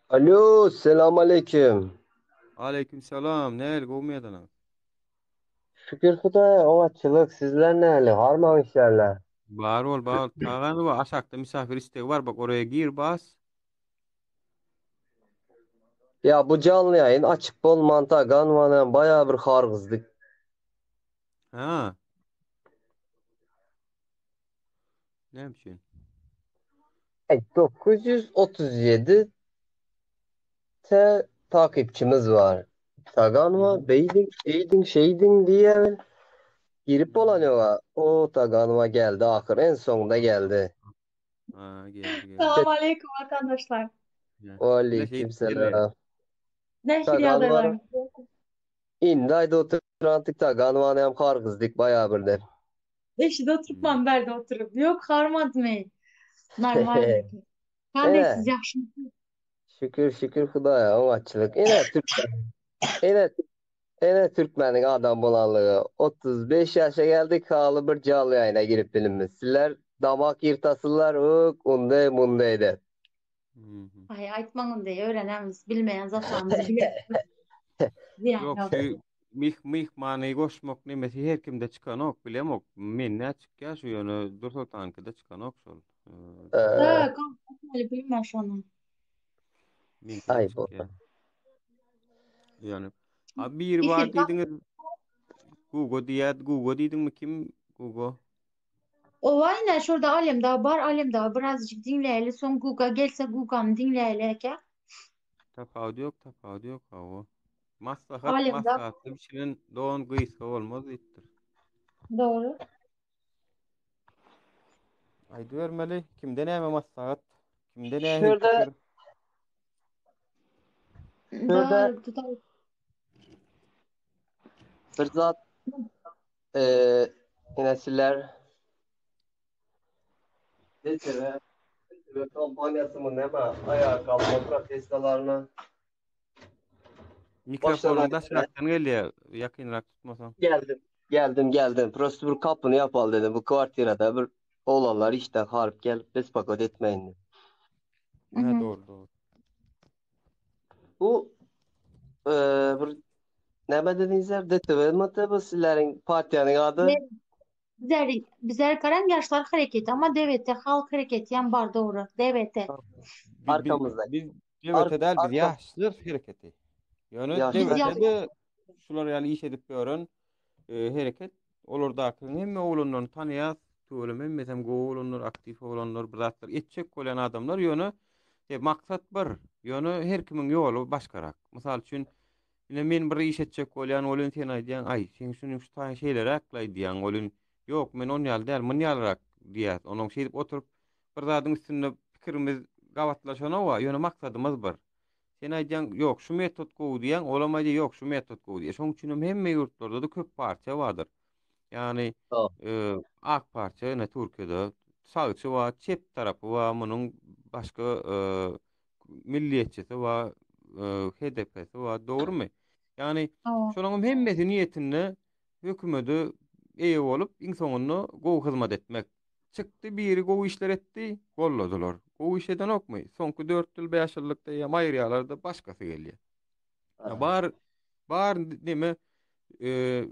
Alo, selam aleýkim. Aleýkim salam, nähili gowmy ýadana? Şükür Hudaýa, oňatçylyk, sizler nähili, harman işlerler? Bar bol, bar bol. Tagan bu aşakda misafir istegi bar, bak oraya gir bas. Ya bu canly ýaýyn açyk bolman Tagan bana baýa bir hargyzdyk. Ha. Näme üçin? Ey, 937 te takipçimiz var. Taganwa Mhm. beýdiň, eýdiň, şeýdiň diýýär. Girip bolan Hmm. ýoga. O Taganwa geldi ahyr en soňunda geldi. Ha, geldi geldi. Salam aleyküm vatandaşlar. Ine Ve şeýdip aleyküm gelýär. selam. Nähili Taganwa ýagdaýlaryňyz? indi aýda oturantyk Taganwany hem hargyzdyk baýa birde. Eşide Hmm. oturypman bärde oturyp. Ýok, harmadym eý. Normal meňki. Kanday Ene siz ýagşymysyňyz? şükür şükür Hudaýa oňatçylyk. Ene Türkmen ene ene Türkmeniň adam bolanlygy. 35 ýaşa geldik haly bir janly ýaýyna girip bilinmez. Sizler damak ýyrtasylar uk unday munday de. Mhm. Aý aýtmaň unday öwrenemiz, bilmeýän zatlarymyzy bileris. Zyýan Ýok ýok. şu myh myhmany goşmak nemesi her kimde çykanok bilemok. Mende çykýar şu ýöne Dursoltanyňkyda çykanok şol. Ee, Ee, Ha, kompýuterli bilmän şony. Meňkide ay bu. çykýar. Ýöne ha biri bar Efir bak. diýdiňiz Gugo diýýär. Gugo diýdiňmi kim? Gugo. Owa ine şurada Alemdağ bar Alemdağ birazjyk diňläýeli soň Guga gelse Gugany diňläýeli eke. Tapawudy ýok, tapawudy ýok hawa. Maslahat, Alemdağ maslahatly bişiren don gysga bolmaz diýipdir. dogry. Aýdybermeli, kimde näme maslahat, kimde nähili Şurada pikir? şurada Dar tutar. bir zat eee ine sizler DTV DTV kampanyasy mı näme ayağa kalkma protestolarına Mikrofonyň başlanan daşrakdan gelýär, ýakynrak tutmasaň. Geldim. Geldim geldim. Prosto bir kapını yapal dedim. Bu kvartirada bir oğlanlar işten harip gelip bespakot etmeyin dedim. Hä, Mhm. dogry, dogry. Bu eee, bir näme dediňizler? DTV mi bu sizleriň partiýanyň ady? Ne bizler bizler garan Yaşlar Hareketi ama DVT Halk Hareketi hem bar dogry. DVT. Biz, biz, Arkamyzda. biz Ar DVT däl, biz arka ýaşlar hereketi. Ýöne Yaşlar Biz DVT-de ýaşlar şular ýaly iş edip ýören e, hereket. Olardakyň hemme oglanlaryny tanýas. Tüweleme hemmesem gowy oglanlar, aktiw oglanlar, bir zatlar etjek bolýan adamlar. Ýöne e, maksat bir. Ýöne her kimiň ýoly başgarak. Mysal üçin, ine men bir iş etjek bolýan, welin sen aýdýaň, aý, sen şunuň şu taýyn şeýleräk-laý diýýäň, welin ýok, men on ýaly däl, mun ýalyrak diýýäs. Onuň şeýdip oturyp bir zadyň üstünde pikirimiz gabatlaşanok-a, ýöne maksadymyz bir. Sen aýdýaň, ýok, şu metod gowy diýýäň, olam aýdýar, ýok, şu metod gowy diýýär. Şonuň üçin hem hemme ýurtlarda-da köp partiýa bardyr. Ýagny, e, AK partiýa ine Türkiýede sagçy bar, çep tarapy bar, munuň başga e, milliýetçisi bar, e, HDP-si bar, dogrumy? Ýagny, şolaryň hemmesi niýetinde hökümete eýe bolup, iň soňunda gowy hyzmat etmek. Çykdy biri gowy işler etdi, golladylar. Gowy iş edenokmy? Soňky 4 ýyl, 5 ýyllykda eýýäm aýyrýarlar-da başgasy gelýär. Ya bar bar neme e,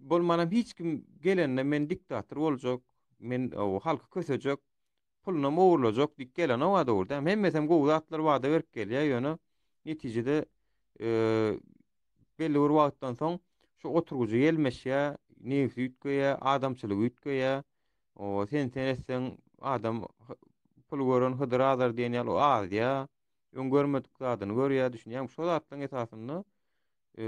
bolmanam hiç kim gelende men diktator boljak, men o, halky kösejek, pulunam ogurlajak diýip gelenok-a dogry däl. Hemmesem gowy zatlar wada berip gelýär, ýöne netijede e, belli bir wagtdan soň şu oturgyjy ýelmeşýär, nebsi üýtgeýär, adamçylygy üýtgeýär. O sen sen etseň adam pul gören Hydyr azar diýen ýaly o azýar. Öň görmedik zadyny görýär, düşünýäňmi? Şo zatlaryň esasynda e,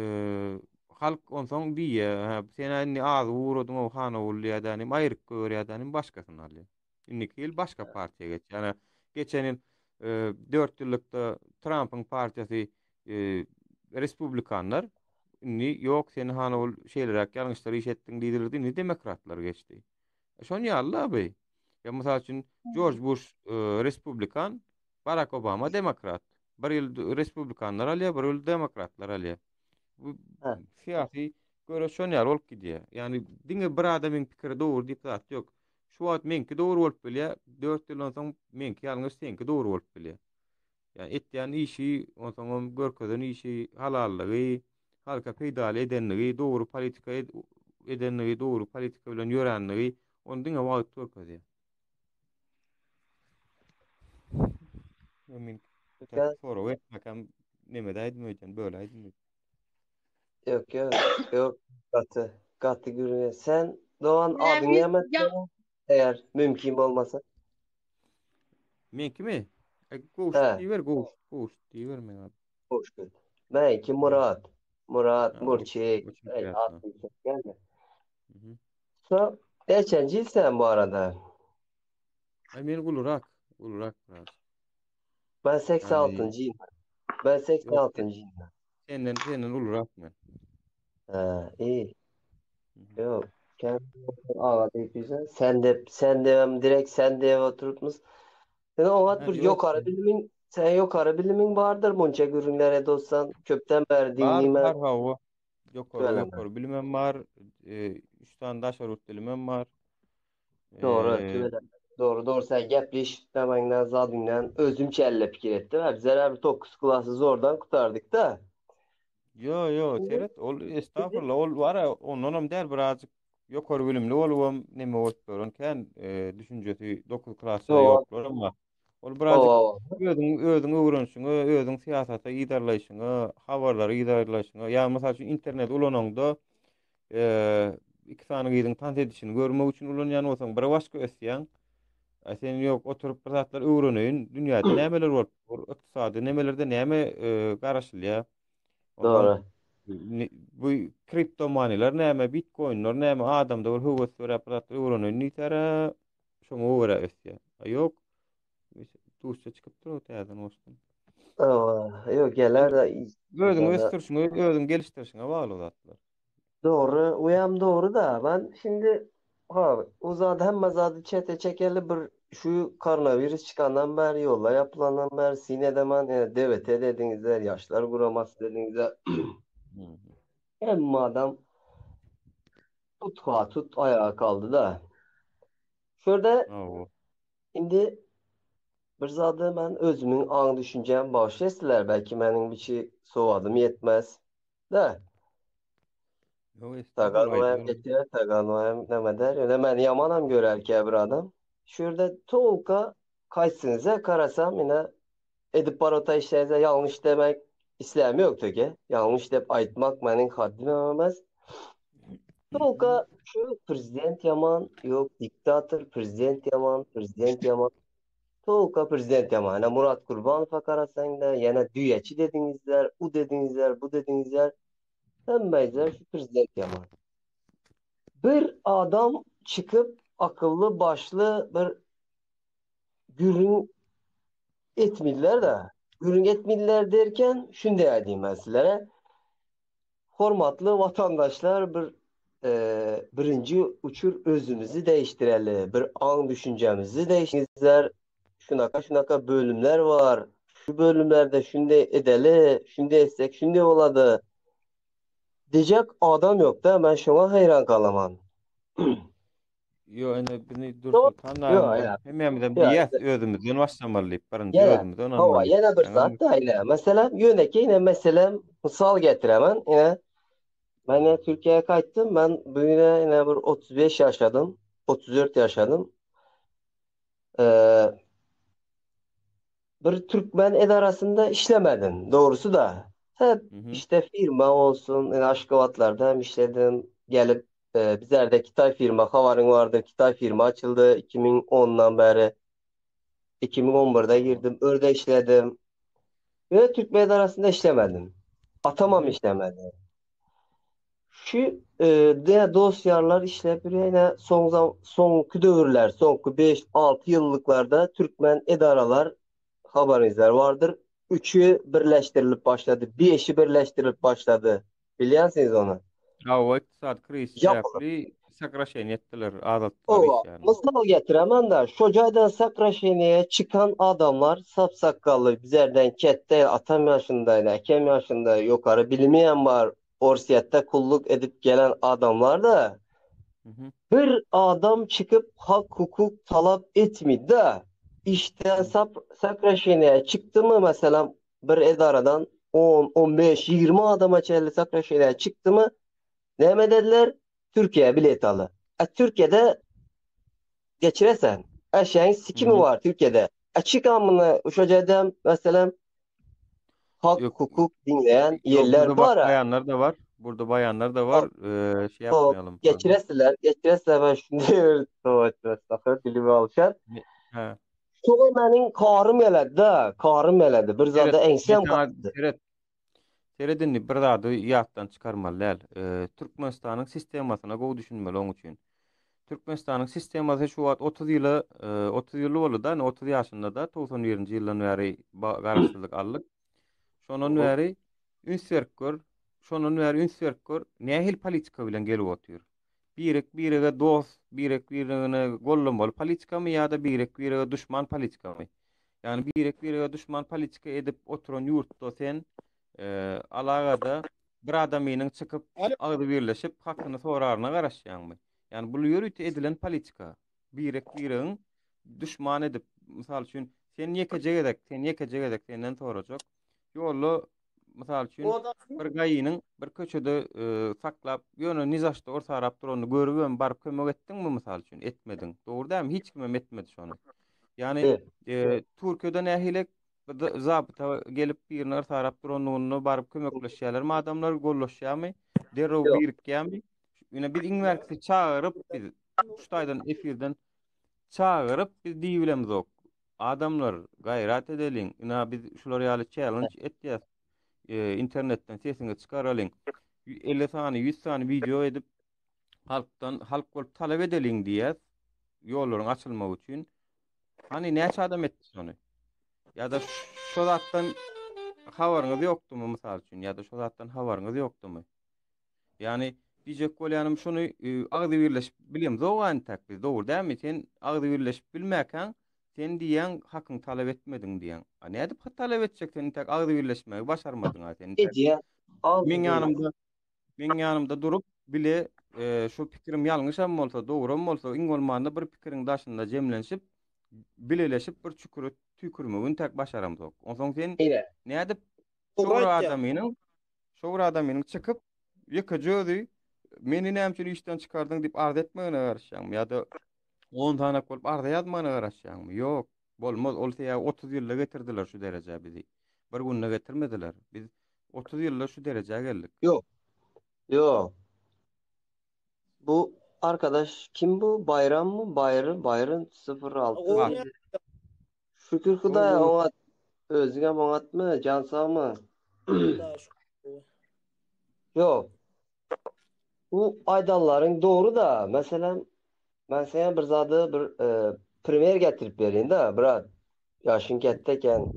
halk onsoň diýýär, hä, sen indi azy ugradyň o Hanogul diýýär, indi aýryp goýberýär, indi başgasyny alýar. Indiki ýyl başga partiýa geçýär. Ýani geçen ýyl 4 ýyllykda Trampyň partiýasy respublikanlar indi ýok sen hany ol şeýleräk ýalňyşlar iş etdiň diýdiler indi demokratlar geçdi. E, şon ýaly-la bu. Ýa mysal üçin Jorj Buş respublikan, Barak Obama demokrat. Bir ýyl respublikanlar alýar, bir ýyl demokratlar alýar. Bu syýasy göreş şon ýaly bolup gidýär. Ýani diňe bir adamyň pikiri dogry diýip zat ýok. Şu wagt meňki dogry bolup bilýär, 4 ýyldan soň meňki ýalňyş, seňki dogry bolup bilýär. Ýa etýän işi, onsoňam görkezen işi, halallygy, halka peýdaly edenligi, dogry politika edenligi, dogry politika bilen ýöränligi, ony diňe wagt görkezýär. Men sorag etmekem neme däýdim öýdýän, böläýdim öýdýän. Ýok, ýok, ýok, gaty, gaty gürrüň. Sen dogan adyň näme? Eger mümkin bolmasa. Meňkimi? E, Gowşut diýiber, Gowşut, Gowşut diýiber meň adym. Gowşut. Meňki Murat. Murat, Murçik. Ey, at diýsek gelme. So, neçenji ýyl sen bu arada? Ay men ulurak, ulurak biraz. Ben 86-njy ýyl. Ben 86-njy ýyl. Senden, senden ulurak men. Ha, iyi. Yok. Kendi ağa deyip güzel. Sen de sen de hem direkt sen de oturupmuz. Sen oňat bir ýokary bilimin, sen ýokary bilimiň bardyr munça gürrüňlere dostan köpden bäri diňleýmen. Bar, bar hawa. Ýokary, ýokary bilimem bar. Üç sany daşary ýurt dilimem bar. Dogry, tüweleme. Dogry, dogry sen gepleşmemeňden, zadyňdan özüm kelle pikir etdim. Ha, bizler bir 9 klasy zordan gutardyk da. Ýo, ýo, seret, ol estagfurullah, ol bar ondanam däl birazjyk ýokary bilimli bolubam neme bolup ýören kän e, düşünjesi 9 klasda ýoklar amma ol birazjyk özüň özüň öwrenişiňe, özüň syýasata yzarlaýşyňa, habarlary yzarlaýşyňa, ýa mysal üçin internet ulanaňda iki sany gyzyň tans edişini görmek üçin ulanýan bolsaň, bir başga ösýäň. A sen ýok, oturyp bir zatlar öwreneýin, dünýäde nämeler bolup dur, ykdysady nemelerde näme garaşylýar. Dogry. Bu kriptomanylar näme, bitkoinler näme, adamda bir höwes döräp bir zatlar öwreneýin diýsäre, şoňa görä ösýär. A ýok, duşa çykypdyr o täzeden goşdum. Hawa, ýok geler Özüňi ösdürşiňe, özüňi gelişdirişiňe bagly zatlar. Dogry, oýam dogry da. Ben şimdi ha o zady hemme zady çete çekeli bir şu koronawirus çykandan bäri ýollar ýapylandan bäri syn edemen ene DWT dediňizler, ýaşlar guramasy dediňizler. Hemme adam tutha tut aýaga kaldy da. Şurada Indi bir zady men özümiň aň düşünjäm bagyşlaýsylar belki meniň biçi sowadym ýetmez da. Ýok estagfurullah Taganoýam geçer, Taganoýam näme der. Ýöne meni ýamanam görer käbir adam. Şu ýerde tolka kaýsyňyza garasam ine edip barota işleriňize ýalňyş demek isläm ýok teke. Ýalňyş dep aýtmak meniň haddimem emes. Tolka şu prezident ýaman, ýok diktator, prezident ýaman, prezident ýaman. Tolka prezident ýaman. Ýa Murat Kurbanowa garasaň-da, ýene düýeçi dediňizler, u dediňizler, bu dediňizler. Hemmeler şu prezident ýaman. Bir adam çykyp akylly başly bir gürrüň etmediler-de. Gürrüň etmediler derken şunday aýdayım ben sizlere. Hormatly watandaşlar bir birinji uçur özümizi değiştireli, bir aň düşünjemizi değiştirler. Şunaka şunaka bölümler bar. Şu bölümlerde şunday edeli, şunday etsek şunday bolady. Diyecek adam yok da ben şoňa haýran galaman. Ýo, indi bizi Dursultan daýymyz hemmämizem diýýäs, özümizden başlamaly diýip, birinji özümizden almaly. Hawa, ýene bir zat da ine, meselem, ýönekeý ine meselem, mysal getiremen, ine, men ine Türkiýä gaýtdym, men bu ýere ine bir 35 ýaşadym, 34 ýaşadym. Eee, bir türkmen edarasynda işlemedim, dogrusy-da. Hep işte firma olsun, ine Aşgabatlarda hem işledim, gelip e, bizlerde Kitay firma, habaryň bardyr, Kitay firma açyldy 2010-dan bäri. 2011-de girdim, örde işledim. Ve türkmen edarasynda işlemedim. Atamam işlemedi. Şu e, de dost ýarlar işläp ýörýär. Soň soňky döwürler, soňky 5-6 ýyllyklarda türkmen edaralar habaryňyzlar bardyr. Üçi birleşdirilip başlady, beşi birleşdirilip başlady. Bilýänsiňiz ony. Hawa, ykdysady krizis sebäpli sokraşeniýe etdiler, azaltdylar iş ýerini. Mysal getiremen-de, şo jaýdan sokraşeniýe çykan adamlar sap-sakgally, bizerden ketde, atam ýaşynda, äkem ýaşynda, ýokary bilimi hem bar, Orsýetde kulluk edip gelen adamlar-da, bir adam çykyp hak-hukuk talap etmedi-de. Işden sap sokraşeniýa çykdymy, meselem, bir edaradan on, on beş, ýigrimi adama çenli sokraşeniýa çykdymy, näme edediler? Türkiýä bilet aly. A Türkiýede geçiresen. Eşeğin sikimi var Türkiye'de. Açık amına şu jedem meselem hak Yok. hukuk dinleyen Yok, yerler burada var. bak bayanlar da var. Burada bayanlar da var. Ee, şey O, yapmayalım fazla. geçiresiler, geçiresiler ben şimdi dilimi alışan. He. Şoňa meniň karym geledi da, karym geledi. Bir Seret, zada eňsem men saňa galdy. seret. Seret indi bir zady ýatdan çykarmaly däl. Ee, Türkmenistanyň sistemasyna gowy düşünmeli oň üçin. Türkmenistanyň sistemasy şu wagt 30 ýyla, e, 30 ýyl boldy da, 30 ýaşynda da 91-nji ýyldan bäri garaşsyzlyk aldyk. Şondan bäri üns berip gör, şondan bäri üns berip gör, nähili politika bilen gelip otyr. Birek-birege dost, birek-biregine gollamaly politikamy ýa-da birek-birege duşman politikamy? Ýagny birek-birege duşman politika edip oturan ýurtda sen e, alagada bir adamynyň çykyp agzybirleşip hakyny soraryna garaşýaňmy? Ýagny bul ýörite edilen politika. Birek-biregiň duşman edip, mysal üçin, sen ýekeje gezek, sen ýekeje gezek senden sorajak. Ýolda mysal üçin bir gaýynyň bir köçede e, saklap, ýöne nizaşda orsarap duranyny görübem baryp kömek etdiňmi mysal üçin? Etmediň. Dogry dälmi? Hiç kimem etmedi şony. Ýagny e, Türkiýede nähili Zabta gelip birini yrsarap duranlygynda baryp kömekleşýärlermi adamlar, gollaşýarmy? Derrew birikýärmi? Ine biz iň bärkisi çagyryp biz şu taýdan efirden çagyryp biz diýibilemzok. Adamlar gaýrat edeliň. Ina biz şular ýaly challenge etýäs. E, internetden sesiňi çykaralyň. 50 sany, 100 sany wideo edip halkdan halk bolup talap edeliň diýýäs. Ýollaryň açylmagy üçin. Hany näçe adam etdi şony? Ýa-da şo zatdan habaryňyz ýokdumy mysal üçin? Ýa-da şo zatdan habaryňyz ýokdumy? Ýagny diýjek bolýanym şuny e, agzybirleşip bilemzok entek biz dogry dälmi? Sen agzybirleşip bilmäkäň, sen diýýäň hakyň talap etmediň diýýäň. A nädip talap etjek sen entek agzybirleşmegi başarmadyň a sen entek. Edýä. Meň ýanymda Meň ýanymda durup bile şu pikirim ýalňyşam bolsa, dogram bolsa, iň bolmanda bir pikiriň daşynda jemlenşip, bileleşip bir çüküre tüýkürmegi intäk başaramzok. Onsoň sen nädip şo bir adamynyň şo bir adamynyň çykyp ýekeje özi meni näme üçin işden çykardyň diýip arz etmegine garaşýaňmy ýa-da on sanak bolup arza ýazmagyna garaşýaňmy? Ýok. Bolmaz, ol sebäbi 30 ýylda getirdiler şu derejä bizi. Bir günde getirmediler. Biz 30 ýylda şu derejä geldik. Ýok. Ýok. Bu arkadaş kim bu? Baýrammy? Baýry, Baýry 06. Bak. Şükür Hudaýa oňat. Özüňem oňatmy? Jan sagmy? Hudaýa şükür. Ýok. Bu aýdanlaryň dogry-da, meselem, men saňa bir zady bir primer getirip bereýin-de, brat. Ýaşyň ketde eken.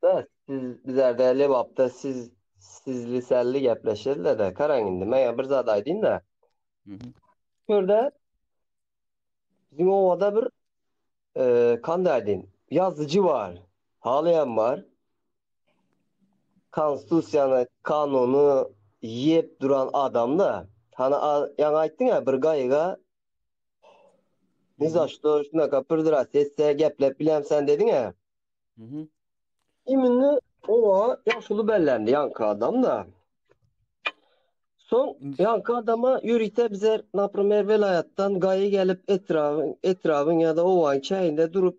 Da, siz bizlerde Lebapda siz sizli selli gepleşediler-de. Garaň indi, men bir zat aýdýyn-da. Şurada biziň obada bir kanday aýdýyn, ýazyjy bar, halyam bar. Konstitusiýany, kanuny ýep duran adam-da. Hany ýaňy aýtdyň-a bir gaýyga ni za şto şunaka pyrdyrat etse geplep bilemsen dediň-ä. Imini oňa ýaşuly bellendi ýaňky adam-da. Soň ýaňky adama ýörite bize naprimer welaýatdan gaýy gelip etrabyň etrabyň ýa-da obaň çäginde durup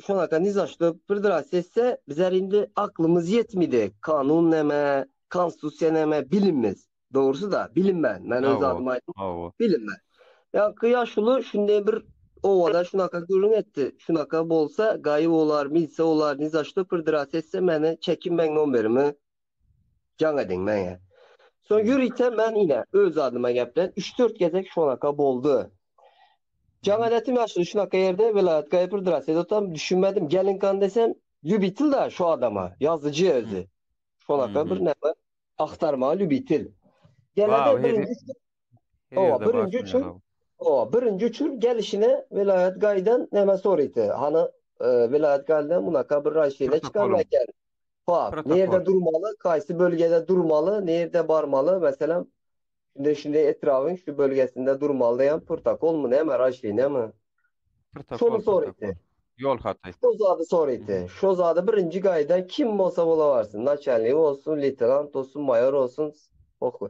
şonaka ni za şto pyrdyrat etse bizler indi aklymyz ýetmidi. Kanun näme, konstitusiýa näme bilinmez. Dogrusy-da bilinmän. Men öz adyma aýdym. Bilinmän. Ýaňky ýaşuly şunday bir obada şunaka gürrüň etdi. Şunaka bolsa gaýy bolar, milse bolar, ni za şto pyrdyrat etse meni çekinmäň nomerimi Jaň ediň meňe. Soň ýörite men ine öz adyma geplen üç-dört gezek şonaka boldy. Jaň edetim ýaşuly şunaka ýerde welaýat gaýypyrdyr sedotam düşünmedim geliň kan desem lýubitil da şu adama ýazyjy özi. Şonaka bir näme agtarmaga lýubitil. Gelede birinji Owa birinji üçin Owa birinji üçin gelişine welaýat gaýdan näme soryty. Hany welaýat gaýdan munaka bir raşine çykarma eken. Bak, nirde durmaly, kaýsy bölgede durmaly, nirde barmaly, meselem, şunday şunday etrabyň şu bölgesinde durmaly diýen protokolmy näme, raşinemi? Protokol, Şony soraýdy. Ýol haty. Şo zady soraýdy. Şo zady birinji gaýdan kim bolsa bolawarsyn. Naçalnik bolsun, leýtenant bolsun, maýor bolsun, pohuý.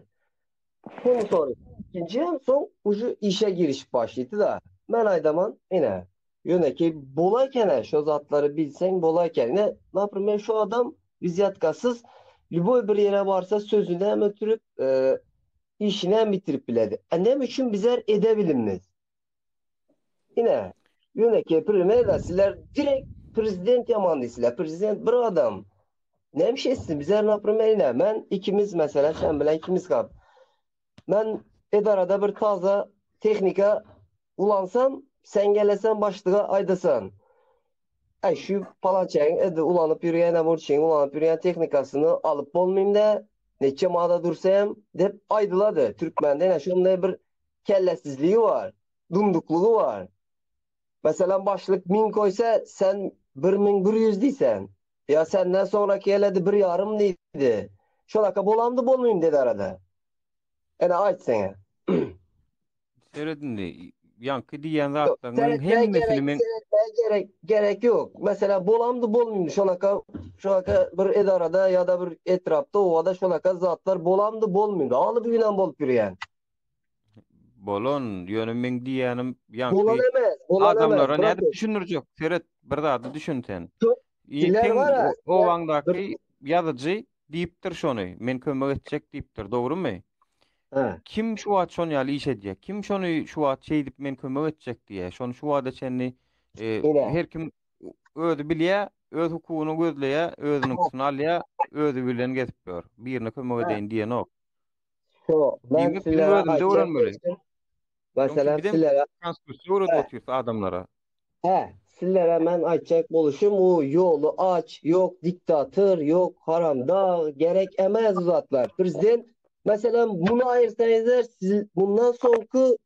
Şony soraýdy. Ikinji hem soň uje işe girişip başlaýdy-da. Men aýdaman, ine, ýönekeý bolaýken-ä, şo zatlary bilseň bolaýken. Ine, naprimer, şu adam wizýatkasyz lýuboý bir ýere barsa sözüni hem ötürip, işini hem bitirip biledi. A näme üçin bizler edebilinmiz? Ine, ýönekeý primer-de, sizler direkt prezident ýaman diýsizler. Prezident bir adam. Näme iş etsin? Bizler naprimer ine, men ikimiz meselem sen bilen ikimiz galyp. Men edarada bir taza tehnika ulansam, sen gelesen başlyga aýdasan. Aý şu palançagyň edi ulanyp ýörýän amurçyň ulanyp ýörýän tehnikasyny alyp bolmaýyn-da, neçe mada dursa hem dep aýdylady. Türkmende ine şonday bir kellesizligi bar, dumduklygy bar. Meselem başlyk 1000 koýsa sen 1100 diýsen. Ýa senden soňraky geledi bir ýarym diýdi. Şonaka bolamdy bolmaýyn dedi arada. Ene aýt seňe. Seret indi, ýaňky diýýän zatlaryňyň hemmesini men Seretmäge gerek gerek ýok. Meselem bolamdy bolmaýyn şonaka şonaka bir edarada ýa-da bir etrapda obada şonaka zatlar bolamdy bolmaýyn. Aly büýünem bolup ýürýän. Bolan, ýöne meň diýýänim ýaňky Bolan emes, bolan emes, adamlara brat. nädip düşündirjek? Seret, bir zady düşün sen. Şo Sizler Seň bar-a, sizler bir obaňdaky ýazyjy diýipdir şony, men kömek etjek diýipdir, dogrumy? Hä. Kim şu wagt şon ýaly iş edýär? Kim şony şu wagt şeýdip men kömek etjek diýýär? Şony şu wagta çenli e, Ine. her kim özi bilýär, öz hukugyny gözleýär, özüniňkisini alýar, özi bilen gezip ýör. Birine kömek Hä. edeýin diýenok. Şo, men Diýmek biziň sizlere özümize aýtjak öwrenmeli. bolşum, Şonuň üçin meselem bizem sizlere konstitusiýa öwredip Hä. otyrys adamlara. Hä, sizlere men aýtjak boluşym u ýoly aç, ýok diktator, ýok haramdag, gerek emez bu zatlar. Prezident, meselem muny aýyrsaňyzlar siz mundan soňky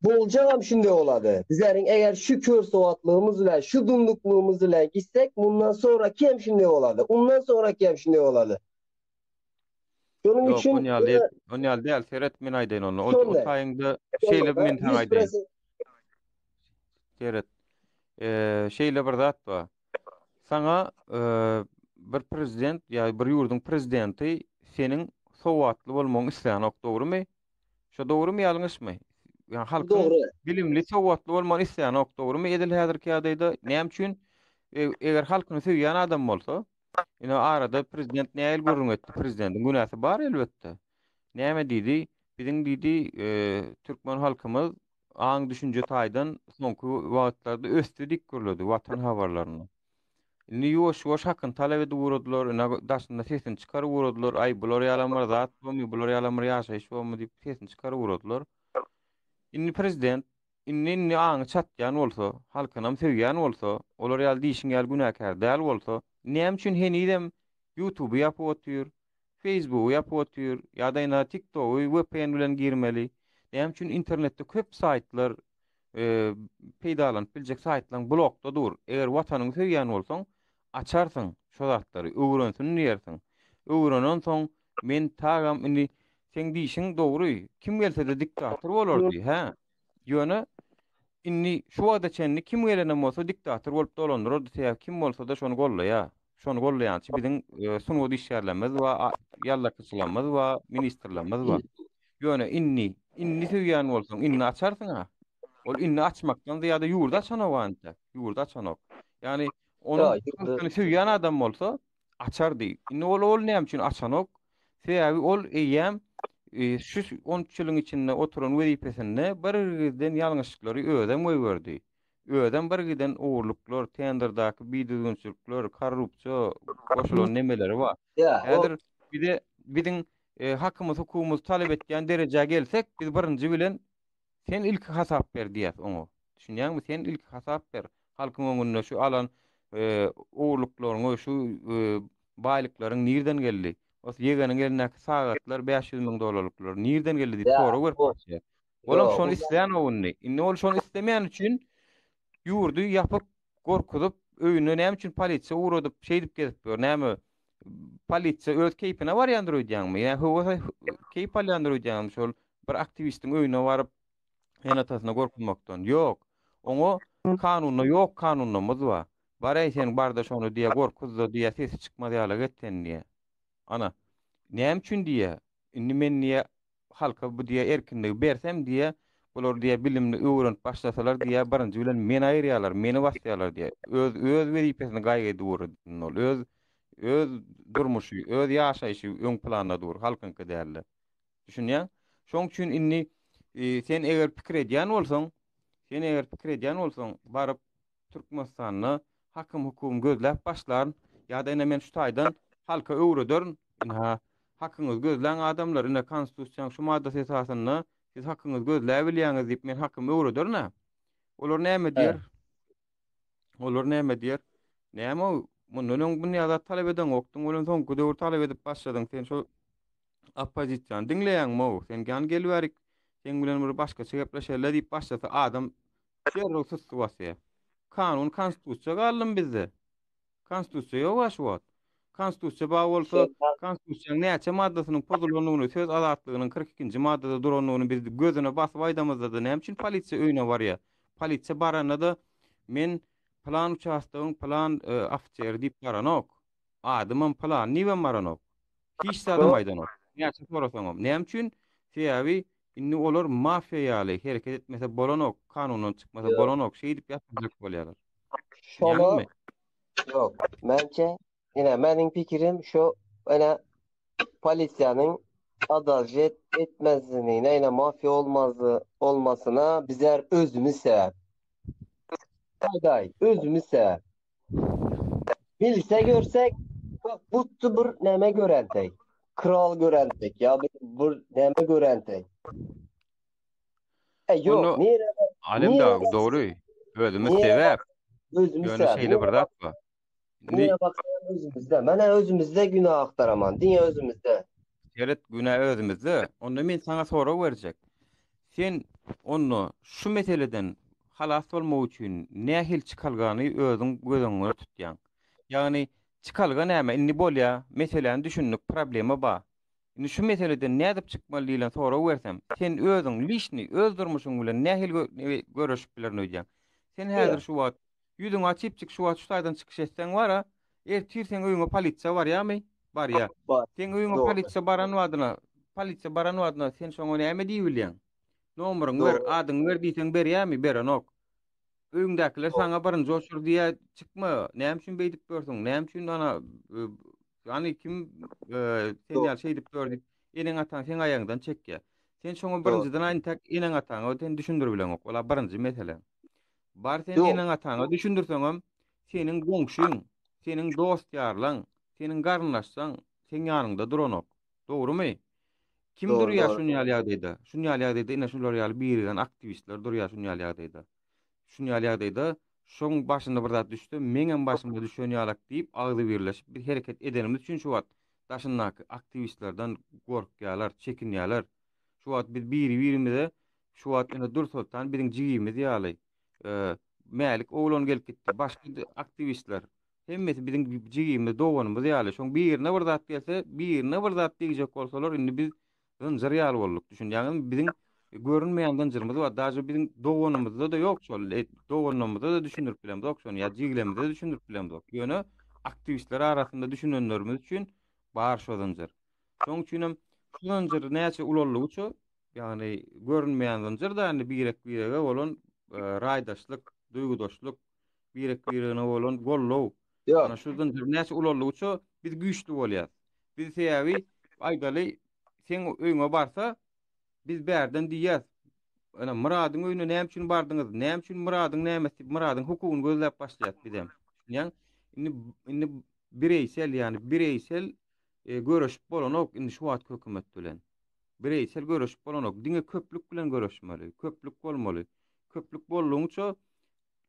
boljagam şunday bolady. Bizleriň eger şu kör sowatlygymyz bilen, şu dumduklygymyz bilen gitsek mundan sonraki hem şunday bolady. Undan sonraki hem şunday bolady. Şonuň Ýok, üçin on ýaly däl, on ýaly däl, seret men aýdaýyn onda. O, o Şonda. taýyňda şeýle men saňa aýdaýyn. 100% Seret. Eee, şeýle bir zat bar. Saňa eee, bir prezident ýa bir ýurduň prezidenti seniň sowatly bolmagyňy islänok, dogrumy? Şo dogrumy ýalňyşmy? Ýa halkyň Dogry. bilimli, sowatly bolmagyny islänok, dogrumy? Edil häzirki ýagdaýda näme üçin? E, eger halkyny söýýän adam bolsa, Ine arada prezident nähili gürrüň etdi? Prezidentiň günäsi bar elbetde. Näme diýdi? Biziň diýdi, e, türkmen halkymyz aň düşünje taýdan soňky wagtlarda ösdi diýip gürledi Watan habarlarynda. Indi ýuwaş-ýuwaş hakyny talap edip ugradylar, ine daşynda sesini çykaryp ugradylar. Aý bular ýalam bir zat bormy, bular ýalam bir ýaşaýyş bormy diýip sesini çykaryp ugradylar. Indi prezident Indi-indi aňy çatýan bolsa, halkynam söýýän bolsa, olar ýaly diýşiň ýaly günäkär däl bolsa, näme üçin henizem Ýutuby ýapyp otyr, Feýsbugy ýapyp otyr, ýa-da ynha TikTogy vpn bilen girmeli? Näme üçin internetde köp saýtlar, peýdalanyp biljek saýtlaň blokda dur? Eger watanyňy söýýän bolsaň, açarsyň şo zatlary, öwrensin diýersiň. Öwrenensoň men tagam indi seň diýşiň dogry, kim gelse-de diktator bolardy, hä? Ýöne indi şu wagta çenli kim gelenem bolsa diktator bolup dolandyrardy, sebäbi kim bolsa-da şony gollaýar. Şony gollaýançy biziň e, sungat işgärlerimiz bar, ýallakyçylarymyz bar, ministrlerimiz bar. Ýöne indi, indi söýýän bolsaň, indi açarsyň-a. Ol indi açmakdan zyýada ýurdy açanok entek. Ýurdy açanok. Ýagny onuň halkyny söýýän adam bolsa açardy. Indi ol ol näme üçin açanok? Sebäbi ol eýýäm e, şu 13 ýylyň içinde oturan wezipesinde bir giden ýalňyşlyklary özem goýberdi. Özem bir giden ogurlyklar, tenderdäki bidüzgünçilikler, korrupsiýa goşulan nemeleri bar. Häzir bize biziň e, hakymyz, hukugymyzy talap etýän derejä gelsek, biz birinji bilen Sen ilki hasap ber diýýäs oňa. Düşünýäňmi? Sen ilki hasap ber. Halkyň öňünde şu alan e, ogurlyklaryňy, şu e, baýlyklaryň nirden geldi? O ýegeniň elindäki sagatlar 500 müň dollarlyklar nirden geldi diýip sorag berip başlaýar. Olam şony islänok indi. Indi ol şony islemeýän üçin ýurdy ýapyp, gorkuzyp, öýüne näme üçin polisiýa ugradyp, şeýdip gezip ýör. Näme polisiýa öz keýpine barýandyr öýdýäňmi? Ýa höwes keýp alýandyr öýdýäňmi şol bir aktiwistiň öýüne baryp ene-atasyna gorkuzmakdan? Ýok. Oňa. Kanunda ýok kanunamyz bar. Bar-eý sen barda şony diýýär, gorkuz-da diýýär, sesi çykmaz ýalak et sen diýýär. Ana, näme üçin diýýär, indi men diýýär, halka bu diýýär erkinligi bersem diýýär, bular diýýär bilimini öwrenip başlasalar diýýär, birinji bilen meni aýyrýarlar, meni basýarlar diýýär. Öz öz wezipesini gaýgy dur ol. Öz öz durmuşy, öz ýaşaýşy öň planda dur, halkyňky dälde. Düşünýäň? Şoň üçin indi e, sen eger pikir edýän bolsaň, sen eger pikir edýän bolsaň, baryp Türkmenistanda hakym hukugymy gözläp başlaryn ýa-da ine men şu taýdan halka öwrederin, ynha, hakyňyzy gözläň adamlar, ine konstitusiýanyň şu maddasy esasynda siz hakyňyzy gözläbilýäňiz diýip men hakymy öwrederin-ä. Olar näme diýer? Olar näme diýer? Näme o? Mundan öň bunýa zat talap edeňokdyň, welin soňky döwür talap edip başladyň. Sen şo oppozisiýany diňleýäňmi-ow? Sen gän gel bärik, seň bilen bir başgaça gepleşeli diýip başlasa adam Derrew sussy basýar. Kanun konstitusiýa galdymy bizde? Konstitusiýa ýok-a şu wagt. Konstitusiýa bar bolsa, konstitusiýanyň näçe maddasynyň pozulandygyny, söz azatlygynyň 42-nji maddada durandygyny biz gözüne basyp aýdamyzda-da näme üçin polisiýa öýüne barýar? Polisiýa baranda-da men pylan uçastogyň pylan ofiseri diýip baranok. Adymam pylan diýibem baranok. Hiç zadam aýdanok. Näçe sorasaňam. Näme üçin? Sebäbi indi olar mafiýa ýaly hereket etmese bolanok, kanundan çykmasa bolanok. Şeýdip ýatyrjak bolýarlar. Şola ýok. Mençe ine meniň pikirim şu ine polisiýanyň adalet etmezligine, ine mafiýa olmazly olmasyna bizler özümiz sebäp. Aýdaý, özümiz sebäp. Bilse görsek bak butdy bir näme görentek. Kral görentek ya bir, bir näme görentek. E yok Onu nire Alem nire dag dogry. Özümiz nire sebäp. özümiz Ýöne sebäp. şeýle Nire bir zat bar. Indi nire baksaň özümizde. Mena özümizde günah aktaraman. Diňe özümizde. Seret günä özümizde. Onda men saňa sorag berjek. Sen onda şu meseleden halas bolmak üçin nähili çykalgany özüň göz öňüňe tutýaň? Ýagny çykalga näme? Indi bolýa, meseläni düşündik, problema bar. Indi şu meseleden nädip çykmaly diýlen sorag bersem, sen özüň lişni öz durmuşyň bilen nähili göreşip bilerin öýdýäň? Sen häzir şu wagt Ýüzüňi açypjyk şu wagt şu taýdan çykyş etseň bar-a, ertir seň öýüňe polisiýa barýarmy? Barýar. Bar. Seň öýüňe Dogry. polisiýa baran badyna, polisiýa baran badyna sen şoňa näme diýibilýäň? Nomeryňy ber, Dogry. adyňy ber diýseň berýärmi? Berenok. Öýüňdäkiler Dogry. saňa birinji oçur diýýär, çykma, näme üçin beýdip ýörsüň? Näme üçin ana, ýany kim sen Dogry. ýaly şeýdip ýör diýip, eneň-ataň seň aýagyňdan çekýär. Sen şoňa Dogry. birinjiden entäk eneň-ataňa sen düşündiribileňok. Ol-a birinji mesele. Bar sen Ýok. eneň-ataňa düşündirseňem, seniň goňşyň, seniň dost-ýarlaň, seniň garyndaşlaň seň ýanyňda duranok. Dogrumy? Kim Dogry, durýar dogry. şun ýaly ýagdaýda? Şun ýaly ýagdaýda ine şular ýaly birigen aktiwistler durýar şun ýaly ýagdaýda. Şun ýaly ýagdaýda şoň başyna bir zat düşse, meňem başyma düşen ýalak diýip agzybirleşip bir hereket edenimiz üçin şu wagt daşyndaky aktiwistlerden gorkýarlar, çekinýärler. Şu wagt biz biri-birimize Şu wagt ine Dürsoltan biziň jigimiz ýaly. Mälik oglan gelip gitdi. Başga aktiwistler. Hemmesi biziň jigimiz, doganymyz ýaly. Şoň birine bir zat gelse, birine bir zat diýjek bolsalar, indi biz zynjyr ýaly bolduk. Düşünýäňizmi? Biziň görünmeýän zynjyrymyz bar. Daže biziň doganymyzda-da ýok şol. Doganlarymyza-da düşündirip bilemzok şony ýa jigilerimize-de düşündirip bilemzok. Ýöne aktiwistler arasynda düşünenlerimiz üçin bar şo zynjyr. Şoň üçinem şu zynjyr näçe ulaldygyça Ýagny görünmeýän zynjyr-da indi birek-birege bolan raýdaşlyk, duýgudaşlyk, birek-biregine bolan goldaw. Ýok. Ana şu zynjyr näçe ulaldygyça biz güýçli bolýas. Biz sebäbi aýdaly seň öýüňe barsa biz bärden diýýäs. Ene Myradyň öýüne näme üçin bardyňyz? Näme üçin Myradyň nämesi diýip Myradyň hukugyny gözläp başlaýas bizem. Düşünýäň? Indi indi bireýsel ýagny bireýsel göreşip bolanok indi şu wagtky hökümet bilen. Bireýsel göreşip bolanok. Diňe köplük bilen göreşmeli. Köplük bolmaly. Köplük boldugyňça